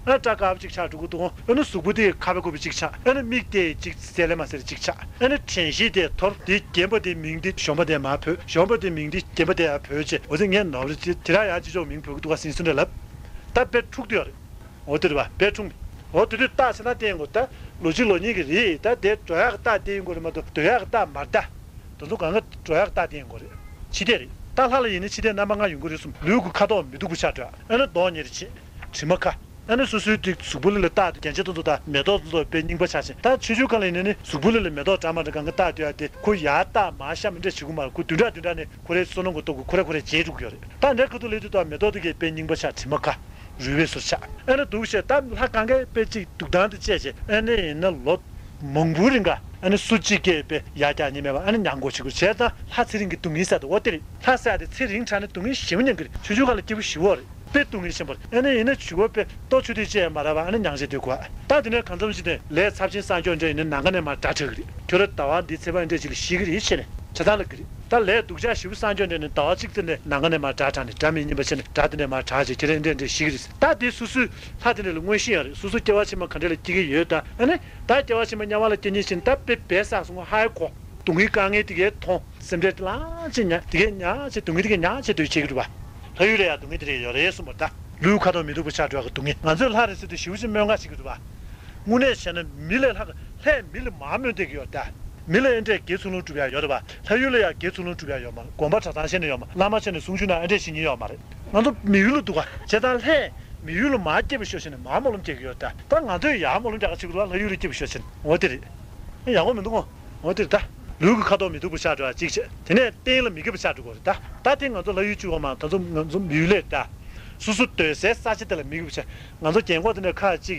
ཨ་སྐྲ་དཀར་པོ་གཅིག་ཆགས་འགྲོ་གི་འདུག་ཨོ། ཨ་ནི་གཟུགས་པོ་དེ་ཁ་བའི་ཁུག་པ་གཅིག་ཆགས། ཨ་ནི་མིག་དེ་གཅིག་གསལ་ལེ་མ་གསལ་གཅིག་ཆགས། ཨ་ནི་དྲན་ཤེས་དེ་འཐོར། དེ་རྒན་པ་དེ་མིང་དེ་གཞོན་པ་དེ་མར་བོས། གཞོན་པ་དེ་མིང་དེ་རྒན་པ་དེ་ཡར་བོས་བྱས། འོ་ཙི་ངས་ནོར་ལ་ཅི་དེ་རང་ཡང་ཅི་ཅོག་མིང་བོས་ཀྱི་འདུག་ག་ཟིན་སོང་འདྲ་ལབ། ད་དཔེ་འཁྲུག་དུ་ཡོད་རེད། འོ་དེ་རེད་བ། དཔེ་འཁྲུག་ནས། འོ་དེ་དུས་རྟགས་ཆ་ཚང་བསྟན་དགོས། ད་ལོ་གཅིག་ལོ་གཉིས་ཀྱི་རེད། ད་དེ་འགྲོ་ཡག་གི་རྟགས་བསྟན་དགོས་རེད་མ་གཏོགས་སྡོད་ཡག་གི་རྟགས་མ་རེད་ད། དེ་ཚོ་གང་ག་འགྲོ་ཡག་རྟགས་བསྟན་དགོས་རེད། འཆི་ལྟས་རེད། ད་ལྷ་ལ་ཡིན་ན་འཆི་ལྟས་རྣམ་པ་ལྔ་ཡོང་གི་རེད་གསུངས། ལུས་ཀྱི་ཁ་དོག་མི་སྡུག་པ་ཆགས་འགྲོ། ཨ་ནི་གདོང་ཉེར་བྱེད། དྲི་མ་ཁ། ཨ་ནི་སོ་སོའི་དེ་གཟུགས་པོ་ལ་ལ་རྟགས་དེ་རྒྱན་ཆ་དེ་ཚོ་དང་མེ་ཏོག་དེ་ཚོ་དཔེ་རྙིང་པ་ཆགས་ཤིང་། ད་ཆུང་ཆུང་སྒང་ལ་ཡིན་ན་ནི་གཟུགས་པོ་ལ་ལ་མེ་ཏོག་འདྲ་མ་འདྲ་གང་ག་རྟགས་སྟོན་ཡ་དེ་ཁོ་ཡར་རྟགས་མར་བཤམས་འདྲ་བྱེད་དགོས་མ་རེད། ཁོ་བདུན་ཕྲག་བདུན་ཕྲག་ནས་ཁོ་རའི་བསོད་ནམས་ཀྱི་སྟོབས་ཀྱིས་ཁོ་ར་ཁོ་ར་བརྗེ་འགྲོ་གི་ཡོད་རེད། ད་འདྲ་ཁ་ཐུག་ལས་དུས་ད་མེ་ཏོག་དེ་གའི་དཔེ་རྙིང་པ་ཆགས། དྲི་མ་ཁ། རུལ་བའི་ཟུར་ཆགས། ཨ་ནི་འདུག་བྱས་ད་ལྷ་གང་གའི་དཔེ་གཅིག་འདུག་སྟངས་དེ་བཅད་བྱས། ཨ་ནི་ཡིན་ན་ལོ་མང་པོའི་རིང་ག་ཨ་ནི་སུ་གཅིག་གིས་དཔེ་ཡར་རྒྱག་མཁན་མེད་པ། ཨ་ནི་ཉམས་དགོས་བྱེད་དགོས་བྱས་ཙང་ལྷ་ཚེ་རིང་གི་སྡུག་བསྔལ་ཟེར་དེ་འོ་དེ་རེད། ལྷ་ཟེར་དེ་ཚེ་རིང་དྲགས་ནས་སྡུག་བསྔལ་ཞེ་པོ་མྱོང་གི་རེད། ཆུང་ཆུང་སྒང་ལ་སྐྱིད་པོ་ཞེ་པོ་རེད། དཔེ་སྡུག་བསྔལ་ཆེན་པོ་རེད། ཨ་ནི་ཡིན་ན་བྱིས་པ་དཔེ་ལྟོ་ཆུ་དེ་བཅད་མ་རག་པ་ཨ་ནི་མྱང་བྱེད་སྡོད་དགོས། ད་དེ་ནས་གང་འཚམ་ཞིག་ནས་ལས་ཚབས་ཆེན་བསགས་ཀྱོག་འདྲ་ཡིན་ན་ནམ་མཁའ་ནས་མར་དགྲ་དྲག་གི་རེད། ཁྱོད་ར་ཟླ་བ་འདི་ཚེས་པ་འདྲ་ཅིག་ལ་ཤི་གི་རེད་བྱས་ནས་ཆ་ཚང་ལབ་གི་རེད། ད་ལས་སྡུག་ཅག་ཞེ་པོ་བསགས་ཀྱོག་འདྲ་ནས་ཟླ་བ་གཅིག་ཙམ་ནས་ནམ་མཁའ་ནས་མར་དགྲ་དྲག་ནས་དགྲ་མི་སྙན་པ་བྱས་ནས་དགྲ་དེ་ནས་མར་དྲག་བྱས་ཁྱེད་ར་འདྲ་འདྲ་ཤི་གི་རེད། ད་དེ་སོ་སོའི་ལྷ་དེ་འདྲ་ལ་མངོན་ཤེས་ཡོད་རེད། སོ་སོ་སྐྱེ་བ་ཕྱི་མ་ག་འདྲ་ལ་སྐྱེ་གི་ཡོད། ད་ཨ་ནི་ད་སྐྱེ་བ་ཕྱི་མ་དམྱལ་བ་ལ་སྐྱེ་མཁན་ཞིག་ད་དཔེ་བས་བསགས་སོང་ཧ་ཡ་གོ། སྡུག་བསྔལ་དཀའ་ངལ་དེ་གའི་མཐོང་། སེམས་ཁྲལ་དེ་ལངས་བྱས་ཉ་དེ་གའི་ཉག་བྱས་སྡུག་བསྔལ་དེ་གའི་ཉག་བྱས་སྡོད་བྱེད་ཀྱི་འདུག་བ། ལྷ་ཡུལ་ལ་ཡང་སྡུག་བསྔལ་དེ་རེ་ཡོད་རེད་གསུངས་པ་རེད་ད། ལུས་ཁ་དོག་མི་སྡུག་པ་ཆགས་འགྲོ་ཡག་གི་སྡུག་བསྔལ། ང་ཚོས་ལྷ་རེད་ཟེར་དུས་ཞེ་པོ་ཅིག་སྨོན་ཁ་བྱེད་ཀྱི་འདུག་བ། དངོས་གནས་བྱས་ན་མི་ལས་ལྷ་ལྷས་མི་ལ་མར་སྨོན་བསྡད་ཀྱི་ཡོད་ད། མི་ལ་ཨེ་འདྲས་དགེ་ཚུལ་སློང་སྒྲུབ་ཡག་ཡོད་རེད་བ། ལྷ་ཡུལ་ལ་ཡང་དགེ་ཚུལ་སློང་སྒྲུབ་ཡག་ཡོད་མ་རེད། སྒོམ་པ་གྲྭ་ཚང་བྱས་ནས་ཡོད་མ་རེད། བླ་མ་བྱས་ནས་གསུང་ཆོས་གནང་ཨེ་འདྲས་བྱེད་མཁན་ཡོད་མ་རེད། ང་ཚོ་མི་ཡུལ་ལ་འདུག་ག་བྱས་ཙང་ལྷས་མི་ཡུལ་ལ་མར་སྐྱེས་པ་ཤོག་བྱས་ནས་མར་སྨོན་ལམ་རྒྱག་གི་ཡོད་ད། ད་ང་ཚོས་ཡར་སྨོན་ལམ་རྒྱག་ག་བྱེད་དགོས་རེད་བ། ལྷ་ཡུལ་ལ་སྐྱེས་པ་ཤོག་བྱས་ནས་འོ་དེ་རེད། ཡག་པོ་མི་འདུག་གོ། འོ་དེ་རེད་ད། ལུས་ཀྱི་ཁ་དོག་མི་སྡུག་པ་ཆགས་འགྲོ་ཡག་གཅིག་བྱས། དེ་ནས་སྟེང་ལ་མི་དགེ་བ་ཆགས་འགྲོ་གི་རེད་ད། ད་དེ་ང་ཚོ་ལྷ་ཡུལ་གཅིག་པོ་མ་ད་ཚོ་ང་ཚོ་མི་ཡུལ་ལས་ད། སོ་སོ་སྡོད་སའི་ས་ཆ་དེ་ལ་མི་དགེ་བ་ཆགས། ང་ཚོ་རྒན་གོག་དེ་འདྲ་ཁག་ཅིག་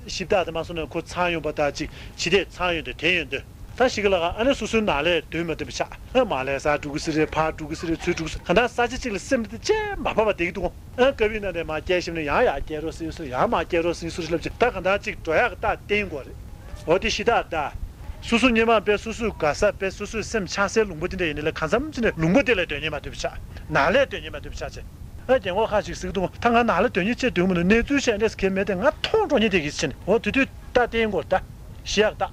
ཞིབ་བརྟག་དེ་མ་སོང་ན་ཁོ་ཚང་ཡོང་པ་ད་ཅིག་འཆི་ལྟས་ཚང་ཡོང་དུས་དེ་ཡོང་དུས། ད་ཞིག་ལ་ཨ་ནི་སོ་སོའི་ནང་ལས་སྡོད་མ་ཐུབ་པ་ཆགས། ཨ་མར་ལས་ས་འགྲོ་གི་སི་རེད། ཕར་འགྲོ་གི་སི་རེད། ཚུར་འགྲོ་གི་སི། གང་ལྟར་ས་ཆ་གཅིག་ལ་སེམས་དེ་ཅེ་མ་ཕབ་པ་བསྡད་ཀྱི་འདུག་གོ། ཨ་ཀ་བི་ན་དེ་མར་སྐྱེལ་ཞིབ་ནས་ཡང་ཡར་སྐྱེལ་རོགས་ཟེར་ཟེར། ཡང་མར་སྐྱེལ་རོགས་ཟེར་ཟེར་ལབ་ཅིག་ད་གང་ལྟར་གཅིག་འགྲོ་ཡག་གི་རྟགས་བསྟན་དགོས་རེད། འོ་དེ་ཤི་རྟགས་ད། སོ་སོ་སྔོན་མ་དཔེ་སོ་སོའི་དགའ་ས་དཔེ་སོ་སོའི་སེམས་ཆགས་སའི་ལུང་པ་དེ་འདྲ་ཡིན་ནའི་ལས་གང་འཚམ་ཅིག་ནས་ལུང་པ་དེ་ལས་སྡོད་མཁན་མ་ཐུབ་པ་ཆགས། ནང་ལས་སྡོད་མཁན་མ་ཐུབ་པ་ཆགས་ཅིག་ཨ་རྒན་གོག་ཁག་ཅིག་ཟེར་གི་འདུག་ད་ང་ནང་ལ་སྡོད་མཁན་ཅིག་འདུག་མི་འདུག་གནས་ཚུལ་བཤད་འདྲ་ཟེར་མཁན་མེད་དེ་ང་མཐོང་འགྲོ་མཁན་དེ་གིས་ཕྱིན། འོ་དེ་དུས་ད་བསྟན་དགོས་ད། ཤི་ཡག་ད།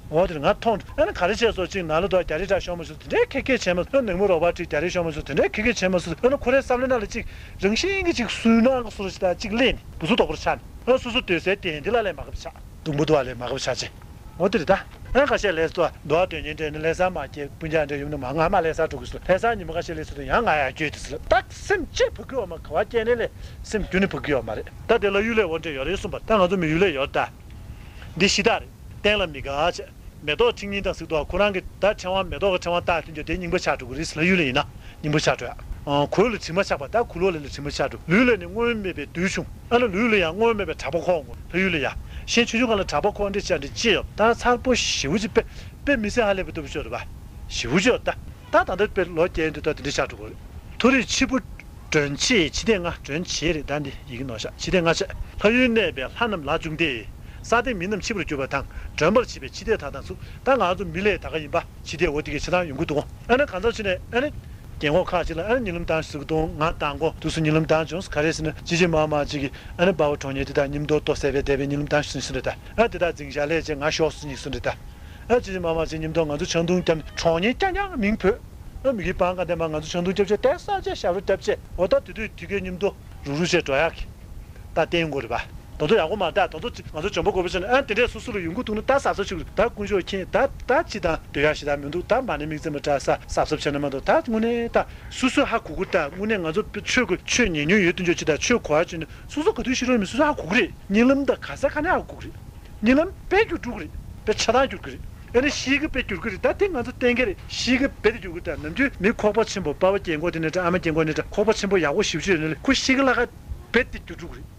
འོ་དེར་ང་མཐོང་འགྲོ། ཨ་ནི་ག་རེ་བྱས་སོ་ཅིག་ནང་ལ་དུ་རྒྱ་རི་དྲག་ཤོར་མ་སོང་དེ་འདྲའི་ཁེ་ཁེ་བྱས་མ་སོང་། ནང་མི་རོགས་པ་ཁྲིད་རྒྱ་རི་ཤོར་མ་སོང་དེ་འདྲའི་ཁེ་ཁེ་བྱས་མ་སོང་། ཨ་ནི་ཁོ་རའི་བསམ་བློ་ནང་ལ་ཅིག་རང་བཞིན་གྱི་ཅིག་སུན་སྣང་གི་བཟོ་འདྲ་ཅིག་ད་ཅིག་སླེབས་ནས་བུ་ཚོ་དོག་པོར་ཆགས་ནས། ཨ་སོ་སོ་སྡོད་སའི་གདན་འདི་ལ་ལས་མ་དགའ་བ་ཆགས། སྡུག་པོ་འདུག་ཨ་ལས་མ་དགའ་བ་ཆགས་ཅིག་འོ་དེ་རེད་ད། ཨ་ཁ་ཤས་ལས་སོ་འདུག་ཨ་སྡོད་མཁན་འདྲ་ནི་ལས་ས་མ་སྐྱེལ་སྤུན་ཀྱག་འདྲ་ཡོང་ནི་མ་ང་མ་ལས་ས་འགྲོ་གི་སོ་ལས་ས་ཉི་མ་ཁ་ཤས་ལས་སོ་དུ་ཡང་ང་ཡང་སྐྱོད་དེ་སོ་ད་སེམས་ཅིག་བབ་ཀྱི་ཡོད་མ་ག་བ་སྐྱེལ་ནས་ལས་སེམས་རྒྱུན་ནས་བབ་ཀྱི་ཡོད་མ་རེད། ད་དེ་ལ་ཡུལ་ལས་འོ་འདྲ་ཡོད་རེད་གསུངས་པ་ད་ང་ཚོ་མི་ཡུལ་ལས་ཡོད་ད། འདི་ཤི་རྟགས་རེད། སྟེང་ལ་མི་དགའ་བྱས། མེ་ཏོག་ཕྲེང་རྙིང་དང་གཟིགས་དུས་ཁོ་རང་གི་ད་ཕྲེང་བ་མེ་ཏོག་གི་ཕྲེང་བ་བཏགས་དུས་འཇོག་དེ་རྙིང་པ་ཆགས་འགྲོ་གི་རེད། ལྷ་ཡུལ་ལ་ཡིན་ན་རྙིང་པ་ཆགས་འགྲོ་ཡ། གོས་ལ་དྲི་མ་ཆགས་པ་ད་གོས་ལོག་ལ་ལ་དྲི་མ་ཆགས་འགྲོ། ལུས་ལ་ནི་སྔོན་མེད་པའི་རྡུལ་བྱུང་། ཨ་ལ་ལུས་ལ་ཡང་སྔོན་མེད་པའི་གྲྭ་པ་ཁོག་ངོ་ལྷ་ཡུལ་ལ་ཡ། གཞན་ཆུང་ཆུང་སྒང་ལ་གྲྭ་པ་ཁོག་འདྲ་ཅིག་འདྲ་ཅི་ཡོད་ད་མཚར་པོ་ཞེ་པོ་ཅིག་དཔེ་དཔེ་མི་སྲིད་ཧ་ལས་པའི་སྟོབས་ཤོར་རེད་པ། ཞེ་པོ་ཅིག་ཡོད་ད། ད་ད་ལྟ་དཔེ་ལོ་བརྒྱད་དུ་ད་དེ་འདྲ་ཆགས་འགྲོ་གི་རེད། མཐོ་རིས་འཆི་འཕོ། མགྲོན་བྱེད་འཆི་ལྟས་ལྔ། མགྲོན་བྱེད་རེད་ད་འདི་ཡི་གེ་ནོར་ཤག་འཆི་ལྟས་ལྔ་བྱས། ལྷ་ཡུལ་གནས་པའི་ལྷ་རྣམས་ལ་བྱུང་སྟེ། ས་སྟེང་མི་རྣམས་འཆི་བར་གྱུར་པ་དང་མགྲོན་པར་བྱེད་པའི་འཆི་ལྟས་དག་དང་ཚུལ། ད་ང་ཚོ་མི་ལས་ད་ག་ཡིན་པ་འཆི་ལྟས་འོ་དེ་གའི་ཆ་ཚང་ཡོང་གི་འདུག་ཨ་ནི་གང་ཟག་ཅིག་ནས་ཨ་ནི། རྒན་གོག་ཁག་ཅིག་ལ་ཨ་ནི་གཉིད་ལམ་བཏང་ཟེར་གི་འདུག་ང་བཏང་གོ་དུས་སུ་གཉིད་ལམ་བཏང་བྱུང་ག་རེ་ཟེར་ན་ཅི་ཅི་མ་མ་ཅིག་གིས་ཨ་ནི་སྦ་བ་གྲོངས་ཉེ་དེ་དག་ཉིན་ཐོ་ལྟོ་ཟས་པའི་བསྡད་པའི་གཉིད་ལམ་བཏང་ཟེར་ཟེར་རེད་ད། ཨ་དེ་དག་འཛིང་ཞག་ལས་བྱས་ང་ཤོག་ཟེར་གཉིད་ཟེར་རེད་ད། ཨ་ཅི་ཅི་མ་མ་ཅིག་ཉིན་ཐོ་ང་ཚོ་ཆང་འཐུང་བརྒྱབ་ནས་གྲོངས་ཉེ་རྐྱང་རྐྱང་མིང་བོས། ཨ་མི་གི་བང་ག་དེ་མ་ང་ཚོ་ཆང་འཐུང་རྒྱབ་བྱས་ཏེ་ས་བཅད་ཞབས་རོ་བརྒྱབ་བྱས་འོ་ད་དུས་དུས་དུས་ཀའི་ཉིན་ཐོ་རུག་རུག་བྱས་འགྲོ་ཡག་གི། ད་བསྟན་དགོས་རེད་པ། དོ་ཚོ་ཡག་པོ་མ་རེད་ད། དོ་ཚོ་ང་ཚོ་འཇོན་པོ་དགོས་པ་བྱས་ན་ཨ་དེ་འདྲས་སོ་སོ་ལ་ཡོང་གི་འདུག་ན་ད་གཟབ་གཟབ་བྱེད་དགོས་རེད། ད་དཀོན་མཆོག་མཁྱེན་ད་ད་ཅི་དང་སྡོད་ཡག་ཞེ་དྲག་མི་འདུག་ད་མ་ཎི་དམིགས་བརྩེ་མ་འདྲ་ས་གཟབ་གཟབ་བྱས་ན་མ་གཏོགས་ད་དངོས་གནས་ད་སོ་སོ་ཧ་གོ་གི་རེད་ད། དངོས་གནས་ང་ཚོ་ཆོས་གི་ཆོས་ཉན་མྱོང་ཡོད་དུས་འཇོག་ཅི་ད་ཆོས་གོ་ཡག་བྱས་ན་སོ་སོ་ག་དུས་ཤི་རོགས་མི་སོ་སོ་ཧ་གོ་གི་རེད། གཉིད་ལམ་ད་ག་ས་ག་ནས་ཧ་གོ་གི་རེད། གཉིད་ལམ་དཔེ་འགྱུར་འགྲོ་གི་རེད། དཔེ་ཆ་ཚང་འགྱུར་གི་རེད། ཨ་ནི་ཤི་གི་དཔེ་འགྱུར་གི་རེད། ད་དེ་ང་ཚོ་གཏན་འཁེལ་རེད། ཤི་གི་དཔེ་དེ་འགྱུར་གི་རེད། ད་ནམ་རྒྱུན་མི་ཁོག་པ་ཆེན་པོ་པ་ཕ་རྒན་གོག་དེ་ནས་འདྲ་ཨ་མ་རྒན་གོག་ནས་འདྲ་ཁོག་པ་ཆེན་པོ་ཡག་པོ་ཞེ་པོ་ཅིག་ཡོད་ནའི་ལས་ཁོ་ཤི་གི་ལ་ཁ་དཔེ་དེ་འགྱུར་འགྲོ་གི་རེད།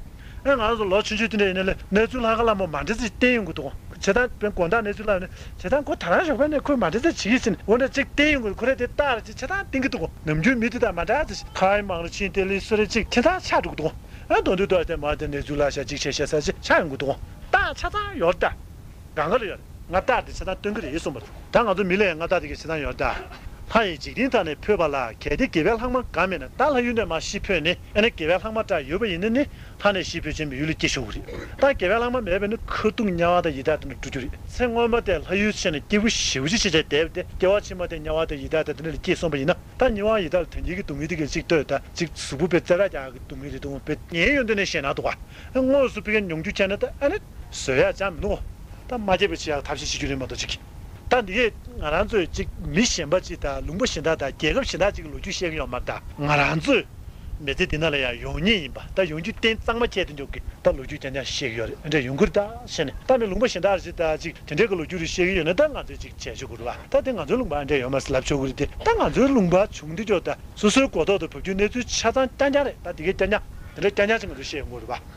ཨ་ང་ཚོ་ལོ་ཆུང་ཆུང་དེ་འདྲ་ཡིན་ནའི་ལས་གནས་ཚུལ་ལྷག་ག་ལ་མོ་མ་འདྲ་ཚིག་བསྟན་ཡོང་གི་འདུག་བྱས་ཙང་དཔེ་དགོང་དག་གནས་ཚུལ་ལ་ནི་བྱས་ཙང་ཁོ་ད་རང་ཞོགས་པ་ནས་ཁོས་མ་འདྲ་ཚིག་བྱེད་ཀྱི་ཕྱིན་འོ་འདྲ་ཅིག་བསྟན་ཡོང་གི་རེད། ཁོ་རེ་དེ་ལྟར་ཅིག་བྱས་ཙང་བསྟན་གི་འདུག་ནམ་རྒྱུན་མི་དེ་དང་མ་འདྲ་ཚིག་ཁ་ཡི་མང་རུ་ཕྱིན་དེ་ལས་སུ་རེ་ཅིག་བྱས་ཙང་ཆགས་འགྲོ་གི་འདུག་ཨ་དོན་དུ་ཏོག་ཙམ་མ་དེ་ནས་ཚུར་ལ་ཤ་གཅིག་བྱས་བྱས་ས་ཅིག་ཆགས་ཡོང་གི་འདུག་རྟགས་ཆ་ཚང་ཡོད་རེད་ད། གང་ག་ལ་ཡོད་རེད། ང་རྟགས་དེ་ཆ་ཚང་སྟོན་གི་རེད་གསུངས་པ་རེད། ད་ང་ཚོ་མི་ལ་ཡང་ང་རྟགས་དེ་གི་ཆ་ཚང་ཡོད་རེད་ད། ལྷ་ཡི་འཇིག་རྟེན་དག་ནས་འཕོས་པ་ལ། གལ་ཏེ་དགེ་བའི་ལྷག་མ་འགའ་མེད་ན། ད་ལྷ་ཡུལ་ནས་མར་ཤི་འཕོས་ནས། ཨ་ནི་དགེ་བའི་ལྷག་མ་འདྲ་ཡོད་པ་ཡིན་ན་ནི། ལྷ་ནས་ཤི་འཕོས་ཕྱིན་པའི་ཡུལ་ལ་སྐྱེ་ཆོག་གི་རེད། ད་དགེ་བའི་ལྷག་མ་མེད་པས་ན་ཁ་རྡུང་དམྱལ་བ་དང་ཡི་དྭགས་དེ་འདྲ་འགྲོ་རྒྱུ་རེད། ཚེ་སྔོན་མ་དེ་ལྷ་ཡུལ་ཕྱིན་ནས་སྐྱེས་བུ་ཞེ་པོ་ཅིག་བྱས་བྱས་བསྡད་པ་དེ། སྐྱེ་བ་ཕྱི་མ་དེ་དམྱལ་བ་དང་ཡི་དྭགས་དང་དེ་འདྲ་ལ་སྐྱེས་སོང་བ་ཡིན་ན། ད་དམྱལ་བ་ཡི་དྭགས་ལ་དོན་གྱི་གི་སྡུག་བསྔལ་དེ་ག་ཅིག་ལྟོས། ད་ཅིག་གཟུགས་པོ་དཔེ་རྩེ་ར་རྒྱག་གི་སྡུག་བསྔལ་རེད་འདུག་བས་ཉན་ཡོང་དུས་ནས་ཞེད་སྣང་འདུག་ག་དངོས་སུ་ཕ་གིར་མྱོང་རྒྱུ་བྱས་ན་ད་ཨ་ནི་བཟོད་ཡག་ཅང་མི་འདུག་ད་མ་སྐྱེས་པ་བྱེད་ཡག་ཐབས་ཤེས་བྱེད་རྒྱུ་རེད་མ་གཏོགས་ཅིག་ད་འདི་གས་ང་རང་ཚོས་ཅིག་མི་གཞན་པ་ཅིག་དང་ལུང་པ་གཞན་དག་དང་རྒྱལ་ཁབ་གཞན་དག་ཅིག་གི་ལོ་རྒྱུས་བཤད་ཀྱི་ཡོད་མ་རེད། ད་ང་རང་ཚོས་མི་ཚེ་འདི་ནང་ལ་ཡང་ཡོང་མཁན་ཡིན་པ། ད་ཡོང་རྒྱུ་རྟེན་གཙང་མ་ཁྱེར་དུ་འཇོག་གི་ད་ལོ་རྒྱུས་རྐྱང་རྐྱང་བཤད་ཀྱི་ཡོད་རེད། འདྲ་ཡོང་གི་རེད། ད་བཤད་ནས་ད་མི་ལུང་པ་གཞན་དག་ཅིག་དང་ཅིག་དེ་འདྲའི་གི་ལོ་རྒྱུས་རེ་བཤད་ཀྱི་ཡོད་ན། ད་ང་ཚོས་ཅིག་བྱས་ཆོག་གི་རེད་བ། ད་དེ་ང་ཚོའི་ལུང་པ་འདྲ་ཡོད་མ་རེད་ལབ་ཆོག་གི་རེད། དེ་ད་ང་ཚོའི་ལུང་པ་བྱུང་དུས་ཅོག་ད་སོ་སོའི་གོ་ཐོག་ཏུ་བབས་རྒྱུའི་གནས་ཚུལ་ཆ་ཚང་རྐྱང་རྐྱང་རེད། ད་དེ་གས་རྐྱང་རྐྱང་དེ་འདྲ་རྐྱང་རྐྱང་ཅིག་ང་ཚོས་བཤད་ཡོང་གི་རེད་བ།